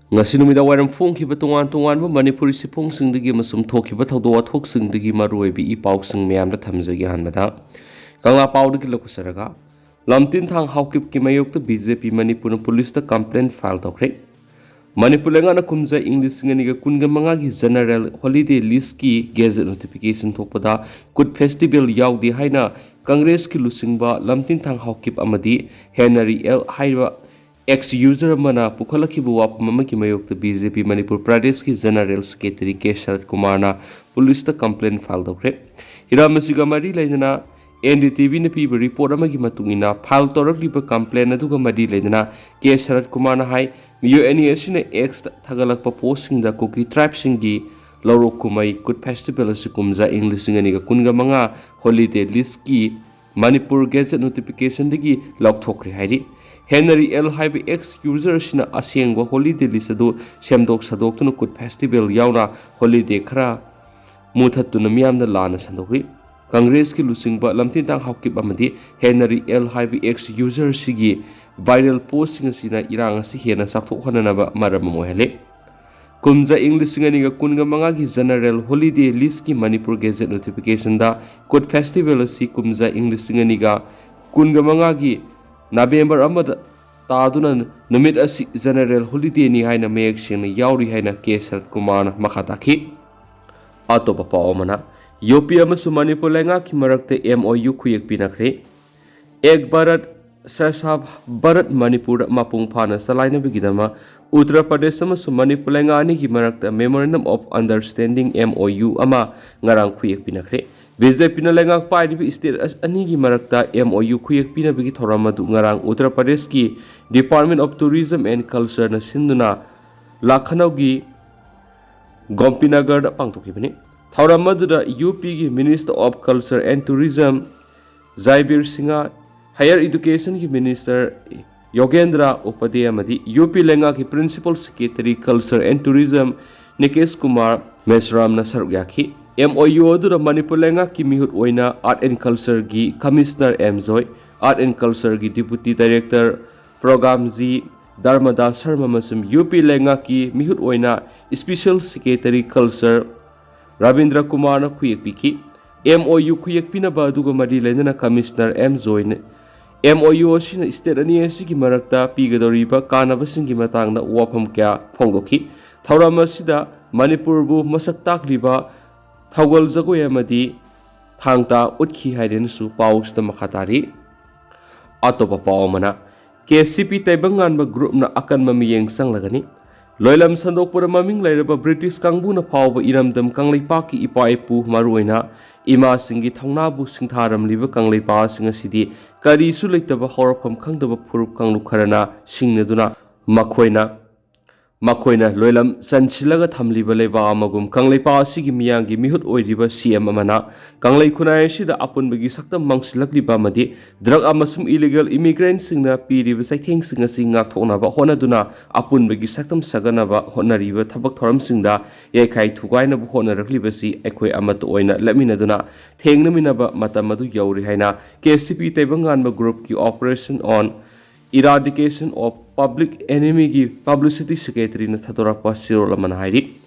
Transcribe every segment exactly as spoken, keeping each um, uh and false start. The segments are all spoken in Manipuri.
ꯉꯁꯤ ꯅꯨꯃꯤꯗꯥꯡ ꯋꯥꯏꯔꯝ ꯐꯣꯡꯈꯤꯕ ꯇꯣꯉꯥꯟ ꯇꯣꯉꯥꯟꯕ ꯃꯅꯤꯄꯨꯔꯤ ꯁꯤꯐꯣꯡꯁꯤꯡꯗꯒꯤ ꯑꯃꯁꯨꯡ ꯊꯣꯛꯈꯤꯕ ꯊꯧꯗꯣꯛ ꯋꯥꯊꯣꯛꯁꯤꯡꯗꯒꯤ ꯃꯔꯨꯑꯣꯏꯕ ꯏ ꯄꯥꯎꯁꯤꯡ ꯃꯌꯥꯝꯗ ꯊꯝꯖꯒꯦ꯫ ꯑꯍꯥꯟꯕꯗ ꯀꯪꯂꯥ ꯄꯥꯎꯗꯒꯤ ꯂꯧꯈꯠꯆꯔꯒ, ꯂꯝꯇꯤꯟꯊꯥꯡ ꯍꯥꯎꯀꯤꯞꯀꯤ ꯃꯥꯌꯣꯛꯇ ꯕꯤ ꯖꯦ ꯄꯤ ꯃꯅꯤꯄꯨꯔꯅ ꯄꯨꯂꯤꯁꯇ ꯀꯝꯄ꯭ꯂꯦꯟ ꯐꯥꯏꯜ ꯇꯧꯈ꯭ꯔꯦ꯫ ꯃꯅꯤꯄꯨꯔ ꯂꯩꯉꯥꯛꯅ ꯀꯨꯝꯖꯥ ꯏꯪ ꯂꯤꯁꯤꯡ ꯑꯅꯤꯒ ꯀꯨꯟꯒ ꯃꯉꯥꯒꯤ ꯖꯦꯅꯔꯦꯜ ꯍꯣꯂꯤꯗꯦ ꯂꯤꯁꯀꯤ ꯒꯦꯖꯦꯠ ꯅꯣꯇꯤꯐꯤꯀꯦꯁꯟ ꯊꯣꯛꯄꯗ ꯀꯨꯠ ꯐꯦꯁꯇꯤꯚꯦꯜ ꯌꯥꯎꯗꯦ ꯍꯥꯏꯅ ꯀꯪꯒ꯭ꯔꯦꯁꯀꯤ ꯂꯨꯆꯤꯡꯕ ꯂꯝꯇꯤꯟꯊꯥꯡ ꯍꯥꯎꯀꯤꯞ ꯑꯃꯗꯤ ꯍꯦꯅꯔꯤ ꯑꯦꯜ ꯍꯥꯏꯔꯤꯕ ꯑꯦꯛꯁ ꯌꯨꯖꯔ ꯑꯃꯅ ꯄꯨꯈꯠꯂꯛꯈꯤꯕ ꯋꯥꯐꯝ ꯑꯃꯒꯤ ꯃꯥꯌꯣꯛꯇ ꯕꯤ ꯖꯦ ꯄꯤ ꯃꯅꯤꯄꯨꯔ ꯄ꯭ꯔꯗꯦꯁꯀꯤ ꯖꯦꯅꯔꯦꯜ ꯁꯦꯀ꯭ꯔꯦꯇꯔꯤ ꯀꯦ ꯁꯔꯠ ꯀꯨꯃꯥꯔꯅ ꯄꯨꯂꯤꯁꯇ ꯀꯝꯄ꯭ꯂꯦꯟ ꯐꯥꯏꯜ ꯇꯧꯈ꯭ꯔꯦ꯫ ꯍꯤꯔꯝ ꯑꯁꯤꯒ ꯃꯔꯤ ꯂꯩꯅꯅ ꯑꯦꯟ ꯗꯤ ꯇꯤ ꯚꯤꯅ ꯄꯤꯕ ꯔꯤꯄꯣꯔꯠ ꯑꯃꯒꯤ ꯃꯇꯨꯡ ꯏꯟꯅ, ꯐꯥꯏꯜ ꯇꯧꯔꯛꯂꯤꯕ ꯀꯝꯄ꯭ꯂꯦꯟ ꯑꯗꯨꯒ ꯃꯔꯤ ꯂꯩꯅꯅ ꯀꯦ ꯁꯔꯠ ꯀꯨꯃꯥꯔꯅ ꯍꯥꯏ, ꯃꯤꯑꯣꯏ ꯑꯅꯤ ꯑꯁꯤꯅ ꯑꯦꯛꯁꯇ ꯊꯥꯒꯠꯂꯛꯄ ꯄꯣꯁꯁꯤꯡꯗ ꯀꯨꯀꯤ ꯇ꯭ꯔꯥꯏꯕꯁꯤꯡꯒꯤ ꯂꯧꯔꯣꯛ ꯀꯨꯝꯍꯩ ꯀꯨꯠ ꯐꯦꯁꯇꯤꯚꯦꯜ ꯑꯁꯤ ꯀꯨꯝꯖꯥ ꯏꯪ ꯂꯤꯁꯤꯡ ꯑꯅꯤꯒ ꯀꯨꯟꯒ ꯃꯉꯥ ꯍꯣꯂꯤꯗꯦ ꯂꯤꯁꯀꯤ ꯃꯅꯤꯄꯨꯔ ꯒꯦꯖꯦꯠ ꯅꯣꯇꯤꯐꯤꯀꯦꯁꯟꯗꯒꯤ ꯂꯧꯊꯣꯛꯈ꯭ꯔꯦ ꯍꯥꯏꯔꯤ꯫ ꯍꯦꯅꯔꯤ ꯑꯦꯜ ꯍꯥꯏꯕ ꯑꯦꯛꯁ ꯌꯨꯖꯔ ꯑꯁꯤꯅ ꯑꯁꯦꯡꯕ ꯍꯣꯂꯤꯗꯦ ꯂꯤꯁ ꯑꯗꯨ ꯁꯦꯝꯗꯣꯛ ꯁꯥꯗꯣꯛꯇꯨꯅ ꯀꯨꯠ ꯐꯦꯁꯇꯤꯚꯦꯜ ꯌꯥꯎꯅ ꯍꯣꯂꯤꯗꯦ ꯈꯔ ꯃꯨꯊꯠꯇꯨꯅ ꯃꯤꯌꯥꯝꯗ ꯂꯥꯟꯅ ꯁꯟꯗꯣꯛꯂꯤ꯫ ꯀꯪꯒ꯭ꯔꯦꯁꯀꯤ ꯂꯨꯆꯤꯡꯕ ꯂꯝꯇꯤꯟꯊꯥꯡ ꯍꯥꯎꯀꯤꯞ ꯑꯃꯗꯤ ꯍꯦꯅꯔꯤ ꯑꯦꯜ ꯍꯥꯏꯕ ꯑꯦꯛꯁ ꯌꯨꯖꯔꯁꯤꯒꯤ ꯚꯥꯏꯔꯦꯜ ꯄꯣꯁꯁꯤꯡ ꯑꯁꯤꯅ ꯏꯔꯥꯡ ꯑꯁꯤ ꯍꯦꯟꯅ ꯆꯥꯎꯊꯣꯛꯍꯟꯅꯅꯕ ꯃꯔꯝ ꯑꯃ ꯑꯣꯏꯍꯜꯂꯤ꯫ ꯀꯨꯝꯖꯥ ꯏꯪ ꯂꯤꯁꯤꯡ ꯑꯅꯤꯒ ꯀꯨꯟꯒ ꯃꯉꯥꯒꯤ ꯖꯦꯅꯔꯦꯜ ꯍꯣꯂꯤꯗꯦ ꯂꯤꯁꯀꯤ ꯃꯅꯤꯄꯨꯔ ꯒꯦꯖꯦꯠ ꯅꯣꯇꯤꯐꯤꯀꯦꯁꯟꯗ ꯀꯨꯠ ꯐꯦꯁꯇꯤꯚꯦꯜ ꯑꯁꯤ ꯀꯨꯝꯖꯥ ꯏꯪ ꯂꯤꯁꯤꯡ ꯑꯅꯤꯒ ꯀꯨꯟꯒ ꯃꯉꯥꯒꯤ ꯅꯕꯦꯝꯕꯔ ꯑꯃꯗ ꯇꯥꯗꯨꯅ ꯅꯨꯃꯤꯠ ꯑꯁꯤ ꯖꯦꯅꯔꯦꯜ ꯍꯣꯂꯤꯗꯦꯅꯤ ꯍꯥꯏꯅ ꯃꯌꯦꯛ ꯁꯦꯡꯅ ꯌꯥꯎꯔꯤ ꯍꯥꯏꯅ ꯀꯦ ꯁꯔꯠ ꯀꯨꯃꯥꯔꯅ ꯃꯈꯥ ꯇꯥꯈꯤ꯫ ꯑꯇꯣꯞꯄ ꯄꯥꯎ ꯑꯃꯅ, ꯌꯨ ꯄꯤ ꯑꯃꯁꯨꯡ ꯃꯅꯤꯄꯨꯔ ꯂꯩꯉꯥꯛꯀꯤ ꯃꯔꯛꯇ ꯑꯦꯝ ꯑꯣ ꯌꯨ ꯈꯨꯌꯦꯛ ꯄꯤꯅꯈ꯭ꯔꯦ꯫ ꯑꯦꯛ ꯚꯥꯔꯠ ꯁ꯭ꯔꯦꯁꯊ ꯚꯥꯔꯠ ꯃꯅꯤꯄꯨꯔ ꯃꯄꯨꯡ ꯐꯥꯅ ꯆꯂꯥꯏꯅꯕꯒꯤꯗꯃꯛ ꯎꯠꯇꯔ ꯄ꯭ꯔꯗꯦꯁ ꯑꯃꯁꯨꯡ ꯃꯅꯤꯄꯨꯔ ꯂꯩꯉꯥꯛ ꯑꯅꯤꯒꯤ ꯃꯔꯛꯇ Memorandum of Understanding, M O U, ꯑꯃ ꯉꯔꯥꯡ ꯈꯨꯌꯦꯛ ꯄꯤꯅꯈ꯭ꯔꯦ꯫ ꯕꯤ ꯖꯦ ꯄꯤꯅ ꯂꯩꯉꯥꯛ ꯄꯥꯏꯔꯤꯕ ꯁ꯭ꯇꯦꯠ ꯑꯁ-, ꯑꯅꯤꯒꯤ ꯃꯔꯛꯇ ꯑꯦꯝ ꯑꯣ ꯌꯨ ꯈꯨꯌꯦꯛ ꯄꯤꯅꯕꯒꯤ ꯊꯧꯔꯝ ꯑꯗꯨ ꯉꯔꯥꯡ ꯎꯠꯇꯔ ꯄ꯭ꯔꯗꯦꯁꯀꯤ Department of Tourism and Cultureꯅ ꯁꯤꯟꯗꯨꯅ ꯂꯈꯅꯧꯒꯤ ꯒꯣꯝꯄꯤꯅꯒꯔꯗ ꯄꯥꯡꯊꯣꯛꯈꯤꯕꯅꯤ꯫ ꯊꯧꯔꯝ ꯑꯗꯨꯗ ꯌꯨ ꯄꯤꯒꯤ Minister of Culture and Tourism ꯖꯥꯏꯕꯤꯔ Singh, Higher Educationꯒꯤ Minister ꯌꯣꯒꯦꯟꯗ꯭ꯔ Upadhyay ꯑꯃꯗꯤ ꯌꯨ ꯄꯤ ꯂꯩꯉꯥꯛꯀꯤ Principal Secretary Culture and Tourism ꯅꯤꯀꯦꯁ Kumar ꯃꯦꯁ꯭ꯔꯥꯝꯅ ꯁꯔꯨꯛ ꯌꯥꯈꯤ꯫ ꯑꯦꯝ ꯑꯣ ꯌꯨ ꯑꯗꯨꯗ ꯃꯅꯤꯄꯨꯔ ꯂꯩꯉꯥꯛꯀꯤ ꯃꯤꯍꯨꯠ ꯑꯣꯏꯅ Art and Cultureꯒꯤ Commissioner M Joy, Art and Cultureꯒꯤ Deputy Director ꯄ꯭ꯔꯣꯒꯥꯝꯖꯤ ꯙꯔꯃꯗꯥꯁ ꯁꯔꯃ ꯑꯃꯁꯨꯡ ꯌꯨ ꯄꯤ ꯂꯩꯉꯥꯛꯀꯤ ꯃꯤꯍꯨꯠ ꯑꯣꯏꯅ Special Secretary Culture ꯔꯕꯤꯟꯗ꯭ꯔ ꯀꯨꯃꯥꯔꯅ ꯈꯨꯌꯦꯛ ꯄꯤꯈꯤ꯫ ꯑꯦꯝ ꯑꯣ ꯌꯨ ꯈꯨꯌꯦꯛ ꯄꯤꯅꯕ ꯑꯗꯨꯒ ꯃꯔꯤ ꯂꯩꯅꯅ commissioner M ꯖꯣꯏꯅ M O U ꯑꯁꯤꯅ ꯁ꯭ꯇꯦꯠ ꯑꯅꯤ ꯑꯁꯤꯒꯤ ꯃꯔꯛꯇ ꯄꯤꯒꯗꯧꯔꯤꯕ ꯀꯥꯟꯅꯕꯁꯤꯡꯒꯤ ꯃꯇꯥꯡꯗ ꯋꯥꯐꯝ ꯀꯌꯥ ꯐꯣꯡꯗꯣꯛꯈꯤ꯫ ꯊꯧꯔꯝ ꯑꯁꯤꯗ ꯃꯅꯤꯄꯨꯔꯕꯨ ꯃꯁꯛ ꯇꯥꯛꯂꯤꯕ ꯊꯧꯒꯜ ꯖꯒꯣꯏ ꯑꯃꯗꯤ ꯊꯥꯡ ꯇꯥ ꯎꯠꯈꯤ ꯍꯥꯏꯗꯨꯅꯁꯨ ꯄꯥꯎꯁꯤꯗ ꯃꯈꯥ ꯇꯥꯔꯤ꯫ ꯑꯇꯣꯞꯄ ꯄꯥꯎ ꯑꯃꯅ, ꯀꯦ ꯁꯤ ꯄꯤ ꯇꯥꯏꯕꯪ ꯉꯥꯟꯕ ꯒ꯭ꯔꯨꯞꯅ ꯑꯀꯟꯕ ꯃꯤꯠꯌꯦꯡ ꯆꯪꯂꯒꯅꯤ꯫ ꯂꯣꯏꯂꯝ ꯁꯟꯗꯣꯛꯄꯗ ꯃꯃꯤꯡ ꯂꯩꯔꯕ ꯕ꯭ꯔꯤꯇꯤꯁ ꯀꯥꯡꯕꯨꯅ ꯐꯥꯎꯕ ꯏꯔꯝꯗꯝ ꯀꯪꯂꯩꯄꯥꯛꯀꯤ ꯏꯄꯥ ꯏꯄꯨ, ꯃꯔꯨꯑꯣꯏꯅ ꯏꯃꯥꯁꯤꯡꯒꯤ ꯊꯧꯅꯥꯕꯨ ꯁꯤꯡꯊꯥꯔꯝꯂꯤꯕ ꯀꯪꯂꯩꯄꯥꯁꯤꯡ ꯑꯁꯤꯗꯤ ꯀꯔꯤꯁꯨ ꯂꯩꯇꯕ ꯍꯧꯔꯛꯐꯝ ꯈꯪꯗꯕ ꯐꯨꯔꯨꯞ ꯀꯥꯡꯂꯨꯞ ꯈꯔꯅ ꯁꯤꯡꯅꯗꯨꯅ ꯃꯈꯣꯏꯅ ꯃꯈꯣꯏꯅ ꯂꯣꯏꯂꯝ ꯆꯟꯁꯤꯜꯂꯒ ꯊꯝꯂꯤꯕ ꯂꯩꯕꯥꯛ ꯑꯃꯒꯨꯝ ꯀꯪꯂꯩꯄꯥꯛ ꯑꯁꯤꯒꯤ ꯃꯤꯌꯥꯝꯒꯤ ꯃꯤꯍꯨꯠ ꯑꯣꯏꯔꯤꯕ ꯁꯤ ꯑꯦꯝ ꯑꯃꯅ ꯀꯪꯂꯩ ꯈꯨꯟꯅꯥꯏ ꯑꯁꯤꯗ ꯑꯄꯨꯟꯕꯒꯤ ꯁꯛꯇꯝ ꯃꯥꯡꯁꯤꯜꯂꯛꯂꯤꯕ ꯑꯃꯗꯤ ꯗ꯭ꯔꯒ ꯑꯃꯁꯨꯡ ꯏꯂꯤꯒꯦꯜ ꯏꯃꯤꯒ꯭ꯔꯦꯟꯠꯁꯤꯡꯅ ꯄꯤꯔꯤꯕ ꯆꯩꯊꯦꯡꯁꯤꯡ ꯑꯁꯤ ꯉꯥꯛꯊꯣꯛꯅꯕ ꯍꯣꯠꯅꯗꯨꯅ ꯑꯄꯨꯟꯕꯒꯤ ꯁꯛꯇꯝ ꯁꯥꯒꯠꯅꯕ ꯍꯣꯠꯅꯔꯤꯕ ꯊꯕꯛ ꯊꯧꯔꯝꯁꯤꯡꯗ ꯌꯩꯈꯥꯏ ꯊꯨꯒꯥꯏꯅꯕ ꯍꯣꯠꯅꯔꯛꯂꯤꯕꯁꯤ ꯑꯩꯈꯣꯏ ꯑꯃꯠꯇ ꯑꯣꯏꯅ ꯂꯦꯞꯃꯤꯟꯅꯗꯨꯅ ꯊꯦꯡꯅꯃꯤꯟꯅꯕ ꯃꯇꯝ ꯑꯗꯨ ꯌꯧꯔꯦ ꯍꯥꯏꯅ ꯀꯦ ꯁꯤ ꯄꯤ ꯇꯥꯏꯕꯪ ꯉꯥꯟꯕ ꯒ꯭ꯔꯨꯞꯀꯤ Operation on Eradication of Public Enemyꯒꯤ ꯄꯕ꯭ꯂꯤꯁꯤꯇꯤ ꯁꯦꯀ꯭ꯔꯦꯇꯔꯤꯅ ꯊꯥꯗꯣꯔꯛꯄ ꯆꯦꯔꯣꯜ ꯑꯃꯅ ꯍꯥꯏꯔꯤ꯫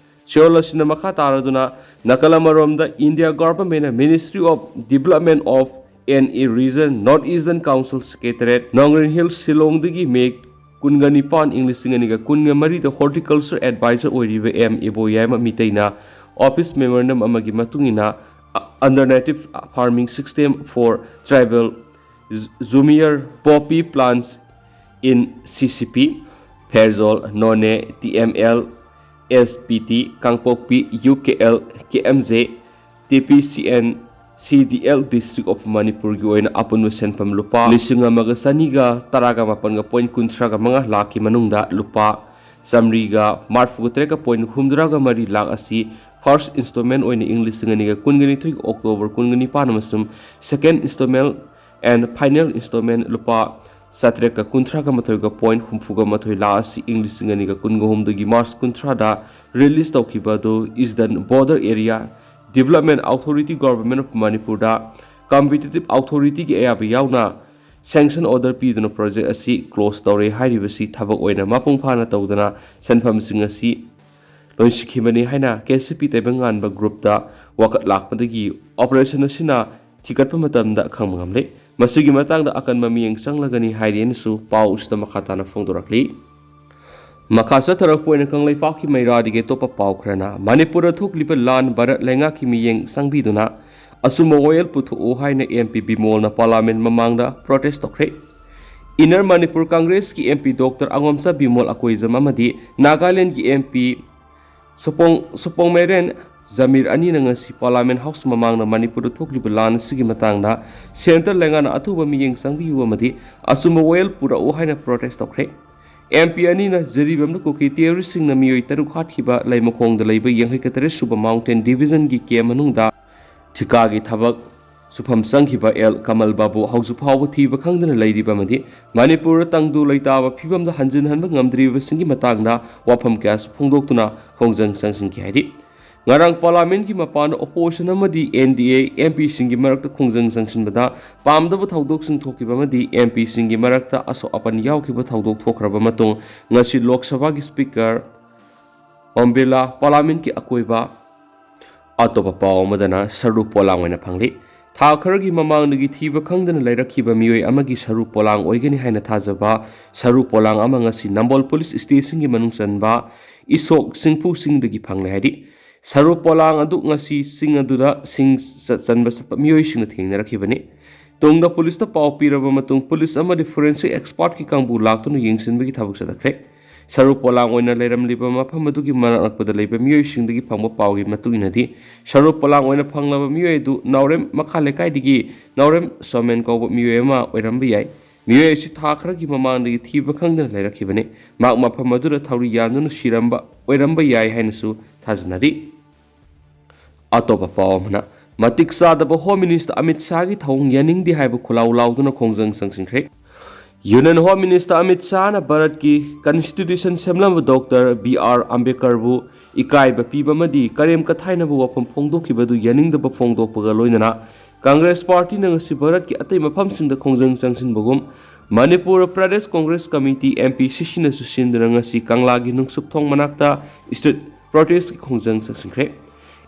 ꯆꯦꯔꯣꯜ ꯑꯁꯤꯅ ꯃꯈꯥ ꯇꯥꯔꯗꯨꯅ ꯅꯥꯀꯜ ꯑꯃꯔꯣꯝꯗ ꯏꯟꯗꯤꯌꯥ ꯒꯣꯚꯔꯟꯃꯦꯟꯠꯅ Ministry of Development of N E Region, North Eastern Council Secretariat, Nongrim hills, ꯁꯤꯂꯣꯡꯗꯒꯤ ꯃꯦ ꯀꯨꯟꯒ ꯅꯤꯄꯥꯟ, ꯏꯪ ꯂꯤꯁꯤꯡ ꯑꯅꯤꯒ ꯀꯨꯟꯒ ꯃꯔꯤꯗ Horticulture Advisor ꯑꯣꯏꯔꯤꯕ ꯑꯦꯝ ꯏꯕꯣꯌꯥꯏꯃ ꯃꯤꯇꯩꯅ office memorandum ꯑꯃꯒꯤ ꯃꯇꯨꯡ ꯏꯟꯅ, under native farming system for tribal Jumeirah poppy plants in C C P, Pherzawl, Noney, T M L, S P T, Kangpokpi, U K L, K M J, T P C N, C D L District of Manipurꯒꯤ ꯑꯣꯏꯅ ꯑꯄꯨꯟꯕ ꯁꯦꯟꯐꯝ ꯂꯨꯄꯥ ꯂꯤꯁꯤꯡ ꯑꯃꯒ ꯆꯅꯤꯒ ꯇꯔꯥꯒ ꯃꯥꯄꯟꯒ point ꯀꯨꯟꯊ꯭ꯔꯥꯒ ꯃꯉꯥ ꯂꯥꯛꯀꯤ ꯃꯅꯨꯡꯗ ꯂꯨꯄꯥ ꯆꯥꯃꯔꯤꯒ ꯃꯔꯤꯐꯨꯇꯔꯦꯠꯀ point ꯍꯨꯝꯗ꯭ꯔꯥꯒ ꯃꯔꯤ ꯂꯥꯛ ꯑꯁꯤ first installment ꯑꯣꯏꯅ ꯏꯪ ꯂꯤꯁꯤꯡ ꯑꯅꯤꯒ ꯀꯨꯟꯒ ꯅꯤꯊꯣꯏꯒꯤ October ꯀꯨꯟꯒ ꯅꯤꯄꯥꯟ ꯑꯃꯁꯨꯡ second installment and final installment ꯂꯨꯄꯥ ꯆꯥꯇ꯭ꯔꯦꯠꯀ ꯀꯨꯟꯊ꯭ꯔꯥꯒ ꯃꯥꯊꯣꯏꯒ point ꯍꯨꯝꯐꯨꯒ ꯃꯥꯊꯣꯏ ꯂꯥꯛ ꯑꯁꯤ ꯏꯪ ꯂꯤꯁꯤꯡ ꯑꯅꯤꯒ ꯀꯨꯟꯒ ꯍꯨꯝꯗꯣꯏꯒꯤ March ꯀꯨꯟꯊ꯭ꯔꯥꯗ release ꯇꯧꯈꯤꯕ ꯑꯗꯨ Eastern Border Area Development Authority, Government of ꯃꯅꯤꯄꯨꯔꯗ competitive authorityꯒꯤ ꯑꯌꯥꯕ ꯌꯥꯎꯅ sanction order ꯄꯤꯗꯨꯅ project ꯑꯁꯤ close ꯇꯧꯔꯦ ꯍꯥꯏꯔꯤꯕꯁꯤ ꯊꯕꯛ ꯑꯣꯏꯅ ꯃꯄꯨꯡ ꯐꯥꯅ ꯇꯧꯗꯅ ꯁꯦꯟꯐꯝꯁꯤꯡ ꯑꯁꯤ ꯂꯣꯏꯁꯤꯟꯈꯤꯕꯅꯤ ꯍꯥꯏꯅ ꯀꯦ ꯁꯤ ꯄꯤ ꯇꯥꯏꯕꯪꯉꯥꯟꯕ groupꯇ ꯋꯥꯀꯠ ꯂꯥꯛꯄꯗꯒꯤ operation ꯑꯁꯤꯅ ꯊꯤꯒꯠꯄ ꯃꯇꯝꯗ ꯈꯪꯕ ꯉꯝꯂꯦ꯫ ꯃꯁꯤꯒꯤ ꯃꯇꯥꯡꯗ ꯑꯀꯟꯕ ꯃꯤꯠꯌꯦꯡ ꯆꯪꯂꯒꯅꯤ ꯍꯥꯏꯔꯤ ꯍꯥꯏꯅꯁꯨ ꯄꯥꯎ ꯑꯁꯤꯗ ꯃꯈꯥ ꯇꯥꯅ ꯐꯣꯡꯗꯣꯔꯛꯂꯤ꯫ ꯃꯈꯥ ꯆꯠꯊꯔꯛꯄ ꯑꯣꯏꯅ ꯀꯪꯂꯩꯄꯥꯛꯀꯤ ꯃꯩꯔꯥꯗꯒꯤ ꯑꯇꯣꯞꯄ ꯄꯥꯎ ꯈꯔꯅ, ꯃꯅꯤꯄꯨꯔꯗ ꯊꯣꯛꯂꯤꯕ ꯂꯥꯟ ꯚꯥꯔꯠ ꯂꯩꯉꯥꯛꯀꯤ ꯃꯤꯠꯌꯦꯡ ꯆꯪꯕꯤꯗꯨꯅ ꯑꯆꯨꯝꯕ ꯋꯥꯌꯦꯜ ꯄꯨꯊꯣꯛꯎ ꯍꯥꯏꯅ M P ꯕꯤꯃꯣꯜꯅ parliament ꯃꯃꯥꯡꯗ protest ꯇꯧꯈ꯭ꯔꯦ꯫ Inner Manipur Congressꯀꯤ M P Doctor ꯑꯉꯣꯝꯆꯥ Bimol Akoijam ꯑꯃꯗꯤ ꯅꯥꯒꯥꯂꯦꯟꯗꯒꯤ M P ꯁꯣꯄꯣꯡ, ꯁꯣꯄꯣꯡꯃꯦꯔꯦꯟ ꯖꯃꯤꯔ ꯑꯅꯤꯅ ꯉꯁꯤ parliament house ꯃꯃꯥꯡꯗ ꯃꯅꯤꯄꯨꯔꯗ ꯊꯣꯛꯂꯤꯕ ꯂꯥꯟ ꯑꯁꯤꯒꯤ ꯃꯇꯥꯡꯗ centre ꯂꯩꯉꯥꯛꯅ ꯑꯊꯨꯕ ꯃꯤꯠꯌꯦꯡ ꯆꯪꯕꯤꯌꯨ ꯑꯃꯗꯤ ꯑꯆꯨꯝꯕ ꯋꯥꯌꯦꯜ ꯄꯨꯔꯛꯎ ꯍꯥꯏꯅ protest ꯇꯧꯈ꯭ꯔꯦ꯫ M P ꯑꯅꯤꯅ ꯖꯤꯔꯤꯕꯥꯝꯗ ꯀꯨꯀꯤ terroristꯁꯤꯡꯅ ꯃꯤꯑꯣꯏ ꯇꯔꯨꯛ ꯍꯥꯠꯈꯤꯕ ꯂꯩꯃꯈꯣꯡꯗ ꯂꯩꯕ ꯌꯥꯡꯈꯩ ꯇꯔꯦꯠ ꯁꯨꯕ mountain divisionꯒꯤ camp ꯃꯅꯨꯡꯗ ꯊꯤꯀꯥꯒꯤ ꯊꯕꯛ ꯁꯨꯐꯝ ꯆꯪꯈꯤꯕ ꯑꯦꯜ ꯀꯃꯜ ꯕꯥꯕꯨ ꯍꯧꯖꯤꯛ ꯐꯥꯎꯕ ꯊꯤꯕ ꯈꯪꯗꯅ ꯂꯩꯔꯤꯕ ꯑꯃꯗꯤ ꯃꯅꯤꯄꯨꯔꯗ ꯇꯪꯗꯨ ꯂꯩꯇꯥꯕ ꯐꯤꯕꯝꯗ ꯍꯟꯖꯤꯟꯍꯟꯕ ꯉꯝꯗ꯭ꯔꯤꯕꯁꯤꯡꯒꯤ ꯃꯇꯥꯡꯗ ꯋꯥꯐꯝ ꯀꯌꯥꯁꯨ ꯐꯣꯡꯗꯣꯛꯇꯨꯅ ꯈꯣꯡꯖꯪ ꯆꯪꯁꯤꯟꯈꯤ ꯍꯥꯏꯔꯤ꯫ ꯉꯔꯥꯡ parliamentꯀꯤ ꯃꯄꯥꯟꯗ opposition ꯑꯃꯗꯤ N D A M Pꯁꯤꯡꯒꯤ ꯃꯔꯛꯇ ꯈꯣꯡꯖꯪ ꯆꯪꯁꯤꯟꯕꯗ ꯄꯥꯝꯗꯕ ꯊꯧꯗꯣꯛꯁꯤꯡ ꯊꯣꯛꯈꯤꯕ ꯑꯃꯗꯤ M Pꯁꯤꯡꯒꯤ ꯃꯔꯛꯇ ꯑꯁꯣꯛ ꯑꯄꯟ ꯌꯥꯎꯈꯤꯕ ꯊꯧꯗꯣꯛ ꯊꯣꯛꯈ꯭ꯔꯕ ꯃꯇꯨꯡ ꯉꯁꯤ ꯂꯣꯛ ꯁꯚꯥꯒꯤ speaker ꯑꯣꯝ ꯕꯤꯔꯂꯥ parliamentꯀꯤ ꯑꯀꯣꯏꯕ꯫ ꯑꯇꯣꯞꯄ ꯄꯥꯎ ꯑꯃꯗꯅ ꯁꯔꯨ ꯄꯣꯂꯥꯡ ꯑꯣꯏꯅ ꯐꯪꯂꯤ꯫ ꯊꯥ ꯈꯔꯒꯤ ꯃꯃꯥꯡꯗꯒꯤ ꯊꯤꯕ ꯈꯪꯗꯅ ꯂꯩꯔꯛꯈꯤꯕ ꯃꯤꯑꯣꯏ ꯑꯃꯒꯤ ꯁꯔꯨ ꯄꯣꯂꯥꯡ ꯑꯣꯏꯒꯅꯤ ꯍꯥꯏꯅ ꯊꯥꯖꯕ ꯁꯔꯨ ꯄꯣꯂꯥꯡ ꯑꯃ ꯉꯁꯤ ꯅꯝꯕꯣꯜ police stationꯒꯤ ꯃꯅꯨꯡ ꯆꯟꯕ ꯏꯁꯣꯛ ꯁꯤꯡꯐꯨ ꯆꯤꯡꯗꯒꯤ ꯐꯪꯂꯦ ꯍꯥꯏꯔꯤ꯫ ꯁꯔꯨ ꯄꯣꯂꯥꯡ ꯑꯗꯨ ꯉꯁꯤ ꯆꯤꯡ ꯑꯗꯨꯗ ꯁꯤꯡ ꯆ-, ꯆꯟꯕ ꯆꯠꯄ ꯃꯤꯑꯣꯏꯁꯤꯡꯅ ꯊꯦꯡꯅꯔꯛꯈꯤꯕꯅꯤ꯫ ꯇꯨꯡꯗ policeꯇ ꯄꯥꯎ ꯄꯤꯔꯕ ꯃꯇꯨꯡ police ꯑꯃꯗꯤ forensic expertꯀꯤ ꯀꯥꯡꯕꯨ ꯂꯥꯛꯇꯨꯅ ꯌꯦꯡꯁꯤꯟꯕꯒꯤ ꯊꯕꯛ ꯆꯠꯊꯈ꯭ꯔꯦ꯫ ꯁꯔꯨ ꯄꯣꯂꯥꯡ ꯑꯣꯏꯅ ꯂꯩꯔꯝꯂꯤꯕ ꯃꯐꯝ ꯑꯗꯨꯒꯤ ꯃꯅꯥꯛ ꯅꯛꯄꯗ ꯂꯩꯕ ꯃꯤꯑꯣꯏꯁꯤꯡꯗꯒꯤ ꯐꯪꯕ ꯄꯥꯎꯒꯤ ꯃꯇꯨꯡ ꯏꯟꯅꯗꯤ, ꯁꯔꯨ ꯄꯣꯂꯥꯡ ꯑꯣꯏꯅ ꯐꯪꯂꯕ ꯃꯤꯑꯣꯏ ꯑꯗꯨ ꯅꯥꯎꯔꯦꯝ ꯃꯈꯥ ꯂꯩꯀꯥꯏꯗꯒꯤ ꯅꯥꯎꯔꯦꯝ ꯁꯣꯃꯦꯟ ꯀꯧꯕ ꯃꯤꯑꯣꯏ ꯑꯃ ꯑꯣꯏꯔꯝꯕ ꯌꯥꯏ꯫ ꯃꯤꯑꯣꯏ ꯑꯁꯤ ꯊꯥ ꯈꯔꯒꯤ ꯃꯃꯥꯡꯗꯒꯤ ꯊꯤꯕ ꯈꯪꯗꯅ ꯂꯩꯔꯛꯈꯤꯕꯅꯤ꯫ ꯃꯍꯥꯛ ꯃꯐꯝ ꯑꯗꯨꯗ ꯊꯧꯔꯤ ꯌꯥꯟꯗꯨꯅ ꯁꯤꯔꯝꯕ ꯑꯣꯏꯔꯝꯕ ꯌꯥꯏ ꯍꯥꯏꯅꯁꯨ ꯊꯥꯖꯅꯔꯤ꯫ ꯑꯇꯣꯞꯄ ꯄꯥꯎ ꯑꯃꯅ, ꯃꯇꯤꯛ ꯆꯥꯗꯕ Home Minister ꯑꯃꯤꯠ ꯁꯥꯍꯒꯤ ꯊꯧꯑꯣꯡ ꯌꯥꯅꯤꯡꯗꯦ ꯍꯥꯏꯕ ꯈꯨꯜꯂꯥꯎ ꯂꯥꯎꯗꯨꯅ ꯈꯣꯡꯖꯪ ꯆꯪꯁꯤꯟꯈ꯭ꯔꯦ꯫ Union Home Minister ꯑꯃꯤꯠ ꯁꯥꯍꯅ ꯚꯥꯔꯠꯀꯤ constitution ꯁꯦꯝꯂꯝꯕ Doctor B R ꯑꯝꯕꯦꯗꯀꯔꯕꯨ ꯏꯀꯥꯏꯕ ꯄꯤꯕ ꯑꯃꯗꯤ ꯀꯔꯦꯝ ꯀꯊꯥꯏꯅꯕ ꯋꯥꯐꯝ ꯐꯣꯡꯗꯣꯛꯈꯤꯕ ꯑꯗꯨ ꯌꯥꯅꯤꯡꯗꯕ ꯐꯣꯡꯗꯣꯛꯄꯒ ꯂꯣꯏꯅꯅ ꯀꯪꯒ꯭ꯔꯦꯁ ꯄꯥꯔꯇꯤꯅ ꯉꯁꯤ ꯚꯥꯔꯠꯀꯤ ꯑꯇꯩ ꯃꯐꯝꯁꯤꯡꯗ ꯈꯣꯡꯖꯪ ꯆꯪꯁꯤꯟꯕꯒꯨꯝ, ꯃꯅꯤꯄꯨꯔ ꯄ꯭ꯔꯗꯦꯁ ꯀꯪꯒ꯭ꯔꯦꯁ ꯀꯃꯤꯇꯤ, MPCCꯅꯁꯨ ꯁꯤꯟꯗꯨꯅ ꯉꯁꯤ ꯀꯪꯂꯥꯒꯤ ꯅꯨꯡꯁꯨꯞ ꯊꯣꯡ ꯃꯅꯥꯛꯇ street protestꯀꯤ ꯈꯣꯡꯖꯪ ꯆꯪꯁꯤꯟꯈ꯭ꯔꯦ꯫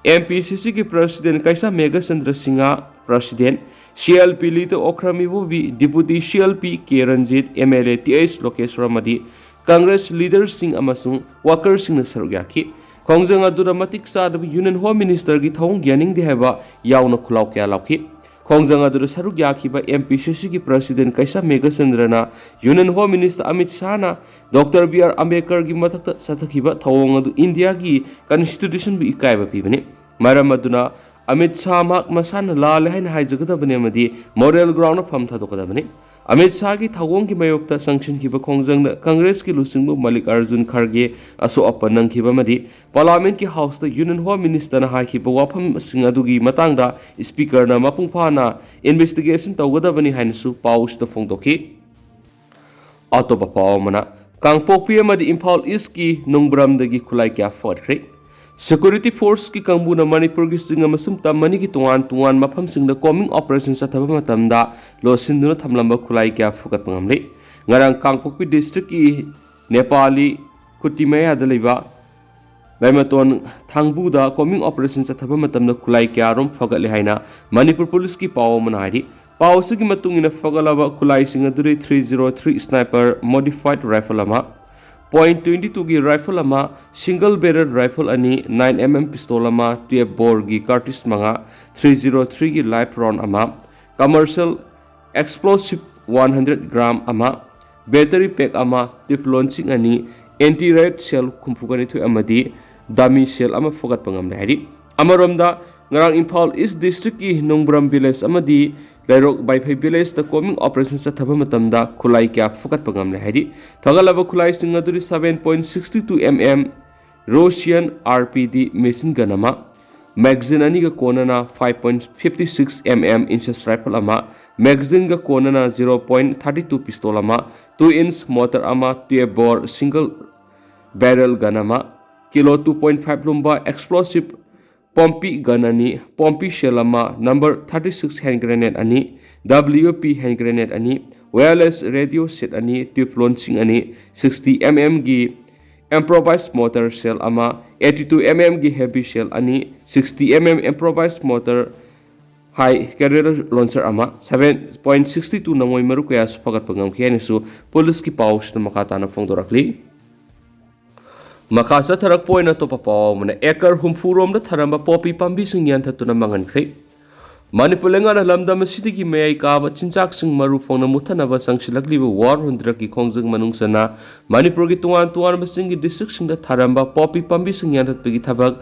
MPCCꯒꯤ president Keisham Meghachandra Singh, president, CLP leader Okram Ibobi, deputy CLP K Ranjit, MLA T H Lokeshwar ꯑꯃꯗꯤ ꯀꯪꯒ꯭ꯔꯦꯁ leaderꯁꯤꯡ ꯑꯃꯁꯨꯡ workerꯁꯤꯡꯅ ꯁꯔꯨꯛ ꯌꯥꯈꯤ꯫ ꯈꯣꯡꯖꯪ ꯑꯗꯨꯗ ꯃꯇꯤꯛ ꯆꯥꯗꯕ Union Home Ministerꯒꯤ ꯊꯧꯑꯣꯡ ꯌꯥꯅꯤꯡꯗꯦ ꯍꯥꯏꯕ ꯌꯥꯎꯅ ꯈꯨꯜꯂꯥꯎ ꯀꯌꯥ ꯂꯥꯎꯈꯤ꯫ ꯈꯣꯡꯖꯪ ꯑꯗꯨꯗ ꯁꯔꯨꯛ ꯌꯥꯈꯤꯕ MPCCꯒꯤ president ꯀꯩꯁꯥꯝ ꯃꯦꯘꯆꯟꯗ꯭ꯔꯅ Union Home Minister Amit ꯁꯥꯍꯅ Doctor B R ꯑꯝꯕꯦꯗꯀꯔꯒꯤ ꯃꯊꯛꯇ ꯆꯠꯊꯈꯤꯕ ꯊꯧꯑꯣꯡ ꯑꯗꯨ ꯏꯟꯗꯤꯌꯥꯒꯤ constitutionꯕꯨ ꯏꯀꯥꯏꯕ ꯄꯤꯕꯅꯤ꯫ ꯃꯔꯝ ꯑꯗꯨꯅ ꯑꯃꯤꯠ ꯁꯥꯍ ꯃꯍꯥꯛ ꯃꯁꯥꯅ ꯂꯥꯜꯂꯦ ꯍꯥꯏꯅ ꯍꯥꯏꯖꯒꯗꯕꯅꯤ ꯑꯃꯗꯤ moral groundꯅ ꯐꯝ ꯊꯥꯗꯣꯛꯀꯗꯕꯅꯤ꯫ ꯑꯃꯤꯠ ꯁꯥꯍꯒꯤ ꯊꯧꯑꯣꯡꯒꯤ ꯃꯥꯌꯣꯛꯇ ꯆꯪꯁꯤꯟꯈꯤꯕ ꯈꯣꯡꯖꯪꯗ ꯀꯪꯒ꯭ꯔꯦꯁꯀꯤ ꯂꯨꯆꯤꯡꯕ ꯃꯜꯂꯤꯀꯥꯔꯖꯨꯟ ꯈꯔꯒꯦ ꯑꯁꯣꯛ ꯑꯄꯟ ꯅꯪꯈꯤꯕ ꯑꯃꯗꯤ Parliamentꯀꯤ houseꯇ Union Home Ministerꯅ ꯍꯥꯏꯈꯤꯕ ꯋꯥꯐꯝꯁꯤꯡ ꯑꯗꯨꯒꯤ ꯃꯇꯥꯡꯗ Speakerꯅ ꯃꯄꯨꯡ ꯐꯥꯅ investigation ꯇꯧꯒꯗꯕꯅꯤ ꯍꯥꯏꯅꯁꯨ ꯄꯥꯎꯁꯤꯗ ꯐꯣꯡꯗꯣꯛꯈꯤ꯫ ꯑꯇꯣꯞꯄ ꯄꯥꯎ ꯑꯃꯅ, ꯀꯥꯡꯄꯣꯛꯄꯤ ꯑꯃꯗꯤ ꯏꯝꯐꯥꯜ Eastꯀꯤ ꯅꯣꯡꯕ꯭ꯔꯝꯗꯒꯤ ꯈꯨꯠꯂꯥꯏ ꯀꯌꯥ ꯐꯒꯠꯈ꯭ꯔꯦ꯫ Security forceꯀꯤ ꯀꯥꯡꯕꯨꯅ ꯃꯅꯤꯄꯨꯔꯒꯤ ꯆꯤꯡ ꯑꯃꯁꯨꯡ ꯇꯝ ꯑꯅꯤꯒꯤ ꯇꯣꯉꯥꯟ ꯇꯣꯉꯥꯟ ꯃꯐꯝꯁꯤꯡꯗ combing operation ꯆꯠꯊꯕ ꯃꯇꯝꯗ ꯂꯣꯠꯁꯤꯟꯗꯨꯅ ꯊꯝꯂꯝꯕ ꯈꯨꯠꯂꯥꯏ ꯀꯌꯥ ꯐꯒꯠꯄ ꯉꯝꯂꯦ꯫ ꯉꯔꯥꯡ ꯀꯥꯡꯄꯣꯛꯄꯤ districtꯀꯤ ꯅꯦꯄꯥꯂꯤ ꯈꯨꯇꯤ ꯃꯌꯥꯗ ꯂꯩꯕ ꯂꯥꯏꯃꯇꯣꯟ ꯊꯥꯡꯕꯨꯗ combing operation ꯆꯠꯊꯕ ꯃꯇꯝꯗ ꯈꯨꯠꯂꯥꯏ ꯀꯌꯥꯔꯣꯝ ꯐꯒꯠꯂꯦ ꯍꯥꯏꯅ ꯃꯅꯤꯄꯨꯔ ꯄꯨꯂꯤꯁꯀꯤ ꯄꯥꯎ ꯑꯃꯅ ꯍꯥꯏꯔꯤ꯫ ꯄꯥꯎ ꯑꯁꯤꯒꯤ ꯃꯇꯨꯡ ꯏꯟꯅ, ꯐꯒꯠꯂꯕ ꯈꯨꯠꯂꯥꯏꯁꯤꯡ ꯑꯗꯨꯗꯤ three zero three sniper modified rifle ꯑꯃ, point twenty twoꯒꯤ rifle ꯑꯃ, single barrel rifle ꯑꯅꯤ, nine mm pistol ꯑꯃ, twelve boreꯒꯤ cartridge ꯃꯉꯥ, three zero threeꯒꯤ live round ꯑꯃ, commercial explosive one hundred gram ꯑꯃ, battery pack ꯑꯃ, Teflon zinc ꯑꯅꯤ, anti riot shell ꯍꯨꯝꯐꯨꯒ ꯅꯤꯊꯣꯏ ꯑꯃꯗꯤ dummy shell ꯑꯃ ꯐꯒꯠꯄ ꯉꯝꯂꯦ ꯍꯥꯏꯔꯤ꯫ ꯑꯃꯔꯣꯝꯗ, ꯉꯔꯥꯡ ꯏꯝꯐꯥꯜ East districtꯀꯤ ꯅꯣꯡꯕ꯭ꯔꯝ village ꯑꯃꯗꯤ ꯂꯩꯔꯣꯛ ꯕꯥꯏꯐꯩ villageꯇ combing operation ꯆꯠꯊꯕ ꯃꯇꯝꯗ ꯈꯨꯠꯂꯥꯏ ꯀꯌꯥ ꯐꯒꯠꯄ ꯉꯝꯂꯦ ꯍꯥꯏꯔꯤ꯫ ꯐꯒꯠꯂꯕ ꯈꯨꯠꯂꯥꯏꯁꯤꯡ ꯑꯗꯨꯗꯤ seven point six two mm Russian R P D machine gun ꯑꯃ, magazine ꯑꯅꯤꯒ ꯀꯣꯟꯅꯅ five point fifty six mm inches rifle ꯑꯃ, magazineꯒ ꯀꯣꯟꯅꯅ zero point thirty two pistol ꯑꯃ, two inch mortar ꯑꯃ, twelve bore single barrel gun ꯑꯃ, kilo two point five ꯂꯨꯝꯕ explosive ꯄꯣꯝꯄꯤ gun ꯑꯅꯤ, ꯄꯣꯝꯄꯤ shell ꯑꯃ, number thirty six hand grenade ꯑꯅꯤ, W P hand grenade ꯑꯅꯤ, wireless radio set ꯑꯅꯤ, tube launching ꯑꯅꯤ, sixty mm ꯒꯤ improvised mortar shell ꯑꯃ, eighty two mm ꯒꯤ heavy shell ꯑꯅꯤ, sixty mm improvised mortar high caliber launcher ꯑꯃ, seven point six two ꯅꯃꯣꯏ ꯃꯔꯨ ꯀꯌꯥꯁꯨ ꯐꯒꯠꯄ ꯉꯝꯈꯤ ꯍꯥꯏꯅꯁꯨ ꯄꯨꯂꯤꯁꯀꯤ ꯄꯥꯎꯁꯤꯗ ꯃꯈꯥ ꯇꯥꯅ ꯐꯣꯡꯗꯣꯔꯛꯂꯤ꯫ ꯃꯈꯥ ꯆꯠꯊꯔꯛꯄ ꯑꯣꯏꯅ ꯑꯇꯣꯞꯄ ꯄꯥꯎ ꯑꯃꯅ, ꯑꯦꯀꯔ ꯍꯨꯝꯐꯨ ꯔꯣꯝꯗ ꯊꯥꯔꯝꯕ ꯄꯣꯄꯤ ꯄꯥꯝꯕꯤꯁꯤꯡ ꯌꯥꯟꯊꯠꯇꯨꯅ ꯃꯥꯡꯍꯟꯈ꯭ꯔꯦ꯫ ꯃꯅꯤꯄꯨꯔ ꯂꯩꯉꯥꯛꯅ ꯂꯝꯗꯝ ꯑꯁꯤꯗꯒꯤ ꯃꯌꯥꯏ ꯀꯥꯕ ꯆꯤꯟꯖꯥꯛꯁꯤꯡ ꯃꯔꯨ ꯐꯪꯅ ꯃꯨꯠꯊꯅꯕ ꯆꯪꯁꯤꯜꯂꯛꯂꯤꯕ World Hunger ꯒꯤ ꯈꯣꯡꯖꯪ ꯃꯅꯨꯡ ꯆꯟꯅ ꯃꯅꯤꯄꯨꯔꯒꯤ ꯇꯣꯉꯥꯟ ꯇꯣꯉꯥꯟꯕ ꯆꯤꯡꯒꯤ district ꯁꯤꯡꯗ ꯊꯥꯔꯝꯕ ꯄꯣꯄꯤ ꯄꯥꯝꯕꯤꯁꯤꯡ ꯌꯥꯟꯊꯠꯄꯒꯤ ꯊꯕꯛ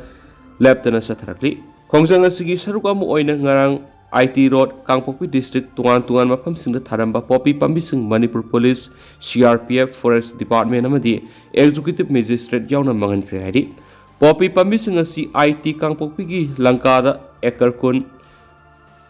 ꯂꯦꯞꯇꯅ ꯆꯠꯊꯔꯛꯂꯤ꯫ ꯈꯣꯡꯖꯪ ꯑꯁꯤꯒꯤ ꯁꯔꯨꯛ ꯑꯃ ꯑꯣꯏꯅ ꯉꯔꯥꯡ I T Road, Kangpokpi district, ꯇꯣꯉꯥꯟ ꯇꯣꯉꯥꯟꯕ ꯃꯐꯝꯁꯤꯡꯗ ꯊꯥꯔꯝꯕ ꯄꯣꯄꯤ ꯄꯥꯝꯕꯤꯁꯤꯡ Manipur police, C R P F, Forest Department ꯑꯃꯗꯤ Executive Magistrate ꯌꯥꯎꯅ ꯃꯥꯡꯍꯟꯈ꯭ꯔꯦ ꯍꯥꯏꯔꯤ꯫ ꯄꯣꯄꯤ ꯄꯥꯝꯕꯤꯁꯤꯡ ꯑꯁꯤ I T ꯀꯥꯡꯄꯣꯛꯄꯤꯒꯤ ꯂꯪꯀꯥꯗ ꯑꯦꯀꯔ ꯀꯨꯟ,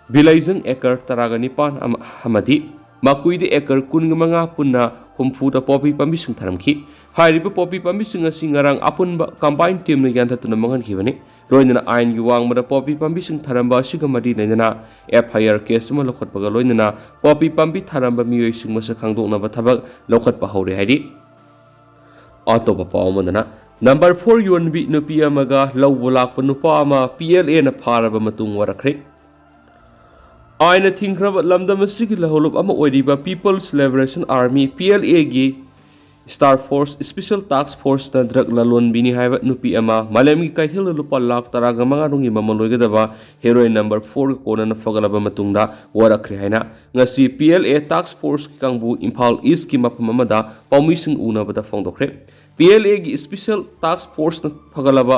ꯕꯤꯂꯩꯖꯪ ꯑꯦꯀꯔ ꯇꯔꯥꯒ ꯅꯤꯄꯥꯟ ꯑꯃ-, ꯑꯃꯗꯤ ꯃꯀꯨꯏꯗ ꯑꯦꯀꯔ ꯀꯨꯟꯒ ꯃꯉꯥ, ꯄꯨꯟꯅ ꯍꯨꯝꯐꯨꯗ ꯄꯣꯄꯤ ꯄꯥꯝꯕꯤꯁꯤꯡ ꯊꯥꯔꯝꯈꯤ꯫ ꯍꯥꯏꯔꯤꯕ ꯄꯣꯄꯤ ꯄꯥꯝꯕꯤꯁꯤꯡ ꯑꯁꯤ ꯉꯔꯥꯡ ꯑꯄꯨꯟꯕ combine team ꯅ ꯌꯥꯟꯊꯠꯇꯨꯅ ꯃꯥꯡꯍꯟꯈꯤꯕꯅꯤ꯫ ꯂꯣꯏꯅꯅ ꯑꯥꯏꯟꯒꯤ ꯋꯥꯡꯃꯗ ꯄꯣꯄꯤ ꯄꯥꯝꯕꯤꯁꯤꯡ ꯊꯥꯔꯝꯕ ꯑꯁꯤꯒ ꯃꯔꯤ ꯂꯩꯅꯅ F I R case ꯑꯃ ꯂꯧꯈꯠꯄꯒ ꯂꯣꯏꯅꯅ ꯄꯣꯄꯤ ꯄꯥꯝꯕꯤ ꯊꯥꯔꯝꯕ ꯃꯤꯑꯣꯏꯁꯤꯡ ꯃꯁꯛ ꯈꯪꯗꯣꯛꯅꯕ ꯊꯕꯛ ꯂꯧꯈꯠꯄ ꯍꯧꯔꯦ ꯍꯥꯏꯔꯤ꯫ ꯑꯇꯣꯞꯄ ꯄꯥꯎ ꯑꯃꯗꯅ, number four ꯌꯣꯟꯕꯤ ꯅꯨꯄꯤ ꯑꯃꯒ ꯂꯧꯕ ꯂꯥꯛꯄ ꯅꯨꯄꯥ ꯑꯃ P L A ꯅ ꯐꯥꯔꯕ ꯃꯇꯨꯡ ꯋꯥꯔꯛꯈ꯭ꯔꯦ꯫ ꯑꯥꯏꯟꯅ ꯊꯤꯡꯈ꯭ꯔꯕ ꯂꯝꯗꯝ ꯑꯁꯤꯒꯤ ꯂꯧꯍꯧꯂꯨꯞ ꯑꯃ ꯑꯣꯏꯔꯤꯕ People's Liberation Army, P L A ꯒꯤ Star Force, Special Task Force ꯅ drug ꯂꯂꯣꯟꯕꯤꯅꯤ ꯍꯥꯏꯕ ꯅꯨꯄꯤ ꯑꯃ ꯃꯥꯂꯦꯝꯒꯤ ꯀꯩꯊꯦꯜꯗ ꯂꯨꯄꯥ ꯂꯥꯈ ꯇꯔꯥꯒ ꯃꯉꯥ ꯔꯣꯝꯒꯤ ꯃꯃꯜ ꯑꯣꯏꯒꯗꯕ heroin number four ꯒ ꯀꯣꯟꯅꯅ ꯐꯒꯠꯂꯕ ꯃꯇꯨꯡꯗ ꯋꯥꯔꯛꯈ꯭ꯔꯦ ꯍꯥꯏꯅ ꯉꯁꯤ P L A Task Force ꯀꯤ ꯀꯥꯡꯕꯨ ꯏꯝꯐꯥꯜ East ꯀꯤ ꯃꯐꯝ ꯑꯃꯗ ꯄꯥꯎꯃꯤꯁꯤꯡ ꯎꯅꯕꯗ ꯐꯣꯡꯗꯣꯛꯈ꯭ꯔꯦ꯫ P L A ꯒꯤ Special Task Force ꯅ ꯐꯒꯠꯂꯕ